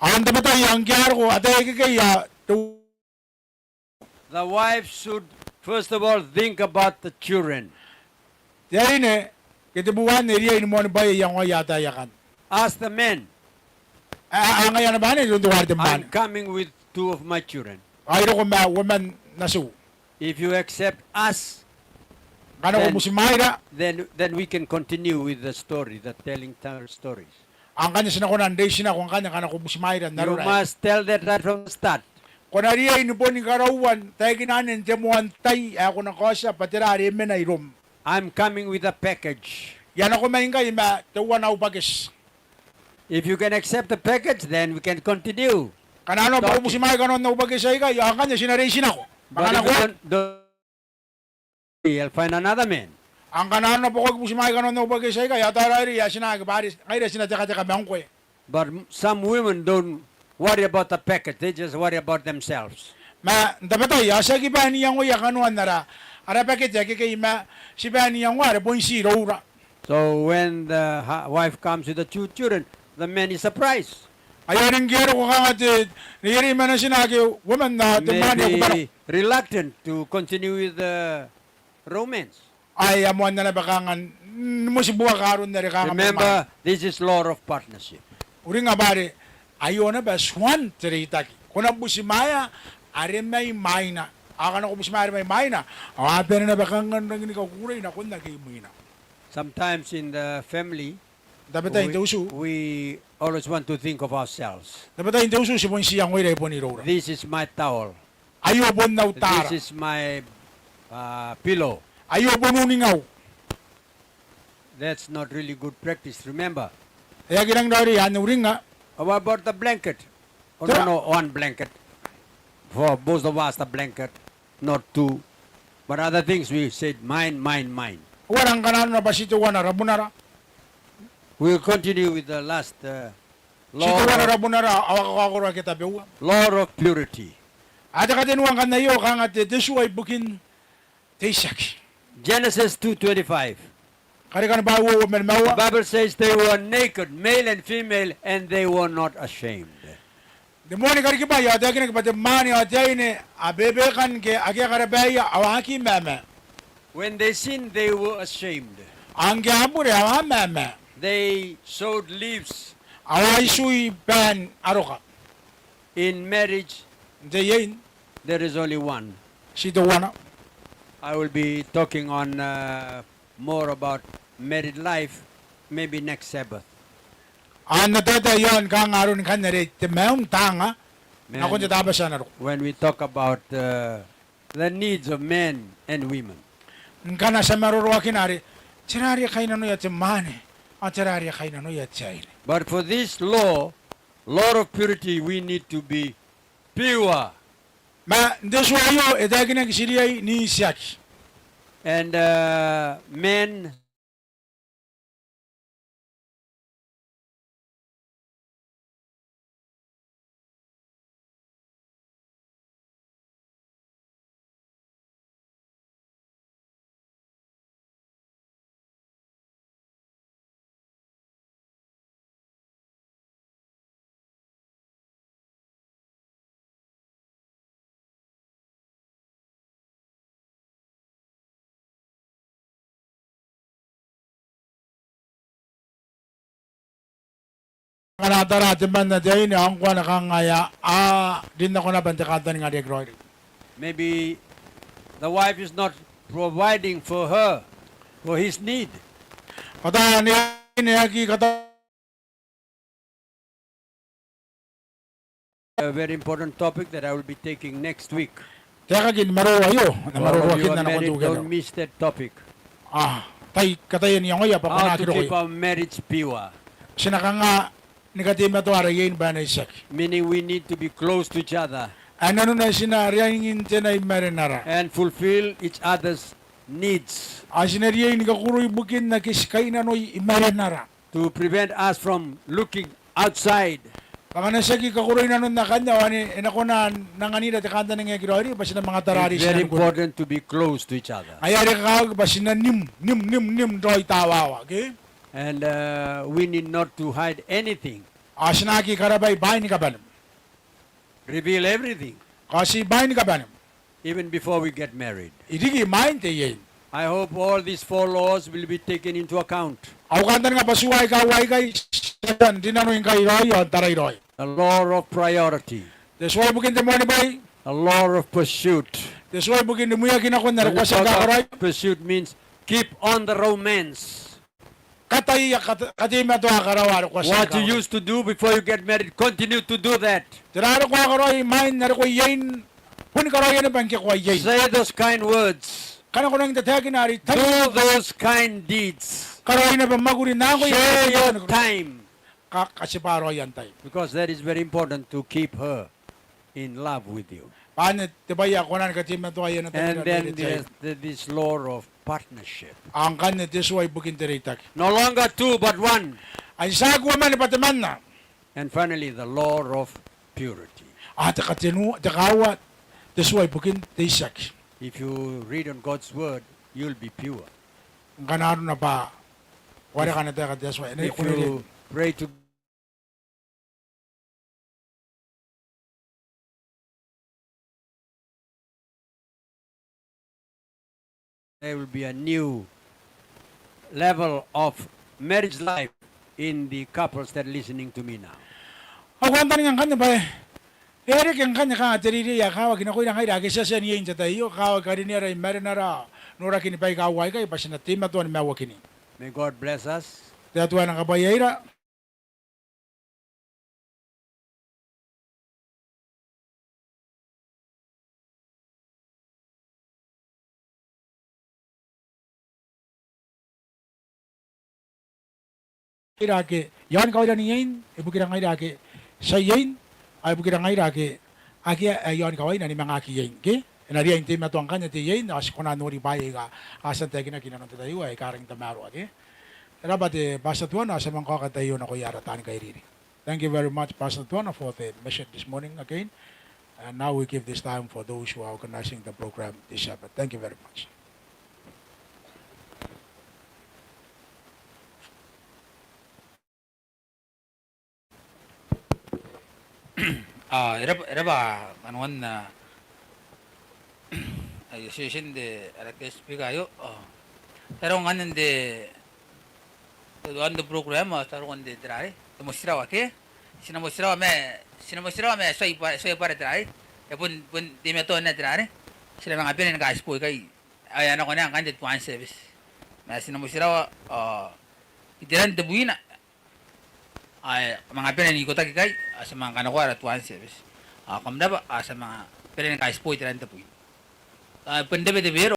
Ao n tabetai ao ngke a roko ataei akekei ao te, the wife should first of all think about the children. Te aine ke te buanne e riai ni moanibwaia iangoia ataei akanne. Ask the man. A, a, a ngaia naba anne iroun teuare te mwaane. I'm coming with two of my children. Ao I roko ma uoman natiu. If you accept us, ngkana ko butimwaeira, then, then, then we can continue with the story, the telling tar-, stories. Ao ngkanne ti na kona n reitinako ngkanne ngkana ko butimwaeira n arora. You must tell that right from the start. Ko na riai ni boni karaua n taekina anne n te moan tai ae ko na kaotia bwa tera are e mena iroum. I'm coming with a package. I a nako mai ngkai ma teuana au baketi. If you can accept the package, then we can continue talking. Ngkana arona bwa ko butimwaea kanoan au baketi aikai, ao ngkanne ti na reitinako. But if you don't, don't, I'll find another man. Ao ngkana arona bwa ko aki butimwaea kanoan au baketi aikai, ao tao raoiroi ae ti na aki bwa are ngaira ti na tekateka ma ngkoe. But m-, some women don't worry about the package, they just worry about themselves. Ma n tabetai ao ti aki bae n iangoia kanoan ara, ara baketi akekei ma ti bae n iangoa are bon ti iroura. So when the hu-, wife comes with the two children, the man is surprised. Ao are ngke e roko kanga te, neierei ma natina ake uoman ao te mwaane e kuba nako. Maybe reluctant to continue with the romance. Ao e a moanna naba kanga ni motibuaka aron are kanga mai mwaina. Remember, this is law of partnership. Uringa bwa are aio naba tuan te reitaki. Ko na butimwaea are mai mwaina. Ao ngkana ko butimwaea are mai mwaina, ao a bane naba kanga n rangi ni kakukurei nakon ake imwina. Sometimes in the family, n tabetai n te utu, we, we always want to think of ourselves. N tabetai n te utu ti bon ti iangoira i bon iroura. This is my towel. Aio bon au taara. This is my, uh, pillow. Aio bon uningau. That's not really good practice, remember. E aki rangi n raoiroi anne, uringa. How about the blanket? Oh, no, no, one blanket. For both of us, the blanket, not two. But other things we said, mine, mine, mine. Ao ngkana arona bwa ti teuana rabunara. We'll continue with the last, uh, law of, ti teuana rabunara, ao a kakaokoro ake tabeua. Law of purity. A te katenua ngkanne aio, kanga te, te tua ibukin te itiaki. Genesis two twenty-five. Karikani bwai uoua ma nimaua. The Bible says they were naked, male and female, and they were not ashamed. Te moan karikibwai ao e taekinaki bwa te mwaane ao te aine a bebekan ke akea karabaia, ao a aki mama. When they sinned, they were ashamed. Ao ngke a bure ao a mama. They sewed leaves. Ao a itui baan aroka. In marriage, n te iein, there is only one. Ti teuana. I will be talking on, uh, more about married life, maybe next Sabbath. Ao N na taetae iaon kanga aron ngkanne are te maiu n taanga nakon te Tabati ae na roko. When we talk about, uh, the needs of men and women. Ngkana ti a maroroakina are tera are kainnanoia te mwaane ao tera are kainnanoia te aine. But for this law, law of purity, we need to be pure. Ma n te tua aio e taekinaki ti riai n itiaki. And, uh, men Ngkana a tara temanna te aine ao ngkoa a na kangai, a rin nako naba n te kantaninga are e aki raoiroi. Maybe the wife is not providing for her, for his need. Kataia n aine e aki kata A very important topic that I will be taking next week. Taekakin maroro aio, N na maroroakinna nakon te wiki ae e nako. Don't miss that topic. A, tai kataia n iangoia bwa ko na aki roko iai. How to keep our marriage pure. Ti na kanga ni kateimatoa ara iein bwa e na itiaki. Meaning we need to be close to each other. Ae nanona ti na riai n tena i marenara. And fulfill each other's needs. Ao ti na riai ni kakuroi ibukin ake ti kainnanoi i marenara. To prevent us from looking outside. Bwa ngkana ti aki kakuroi nanon akanne ao ane e na kona n anganira te kantaninga ae e aki raoiroi bwa ti na manga tara are ti na nukun. It's very important to be close to each other. Ngaia are e kakawaki bwa ti na nim, nim, nim, nim raoi tawawa, okay? And, uh, we need not to hide anything. Ao ti na aki karabwai bwaai ni kabane. Reveal everything. Kaoti bwaai ni kabane. Even before we get married. Riki imwain te iein. I hope all these four laws will be taken into account. Au kantaninga bwa tua aika uoua aikai ti a tia n rinanoi ngkai raoi ao n tarai raoi. A law of priority. Te tua ibukin te moanibwai. A law of pursuit. Te tua ibukin rimwiaki nakon are ko a tia ni kakaraoi. When we talk about pursuit means keep on the romance. Kataia, kate-, kateimatoa karaoa are ko a tia ni kakaraoi. What you used to do before you get married, continue to do that. Tera are ko a karaoi imwain are ko iein, bon karaoia naba ngke ko a iein. Say those kind words. Ngkana ko rangi n tataekina are I tangiria. Do those kind deeds. Karaoi naba mwakuri nakoia. Share your time. Ka-, katibwa raoi am tai. Because that is very important to keep her in love with you. Bwa anne te bwai ae ko kona ni kateimatoa iai nanon te reirei. And then there's the, this law of partnership. Ao ngkanne te tua ibukin te reitaki. No longer two, but one. Ai tiaki uoman bwa temanna. And finally, the law of purity. Ao te katenua, te kaaua, te tua ibukin te itiaki. If you read on God's word, you'll be pure. Ngkana arona bwa ko a raka ana taeka te Atua, e na, if you pray to There will be a new level of marriage life in the couples that are listening to me now. Ao ko kantaninga ngkanne bwa e reke ngkanne kanga te reirei ae kakawaki nakoira ngaira ake ti a tia n iein n te tai aio, kakawaki karineara i marenara, noraki ni baika uoua aikai bwa ti na teimatoa ni maiuakini. May God bless us. Te Atua e na kabwaiaira. Ira ake i aon kawaira n iein, ibukira ngaira ake ti a iein, ao ibukira ngaira ake akea ae i aon kawaina ni manga aki iein, ke? E na riai n teimatoa ngkanne te iein, ao ti kona n nori bwaai aika a tia n taekinaki inanon te tai aio aika rangi n tamaroa, ke? E rab'a te Pastor Tuana, ao ti a manga kaoka te tai aio nakoia ara taani kairiri. Thank you very much, Pastor Tuana, for the message this morning again. And now we give this time for those who are organizing the program this Sabbath. Thank you very much. A, e raba, e raba kanoan, a, association te ara guest speaker aio. A, ti a roko ngkanne n te, te, n te program, a, ti a roko n te, te rarei, te motirawa ke. Ti na motirawa ma, ti na motirawa ma ti a bwa, ti a bwa te rarei. E bon, bon teimatoa naba te rarei. Ti na manga bane ni kaitibo ikai. Ao e a nako naba ngkanne te tuan service. Ma ti na motirawa, a, iteran tebwina. Ao e a manga bane n ikotaki ikai, ao ti a manga kanakoa ara tuan service. Ao kam raba, ao ti a manga bane ni kaitibo iteran tebwina. Ao bon te bwai te bwai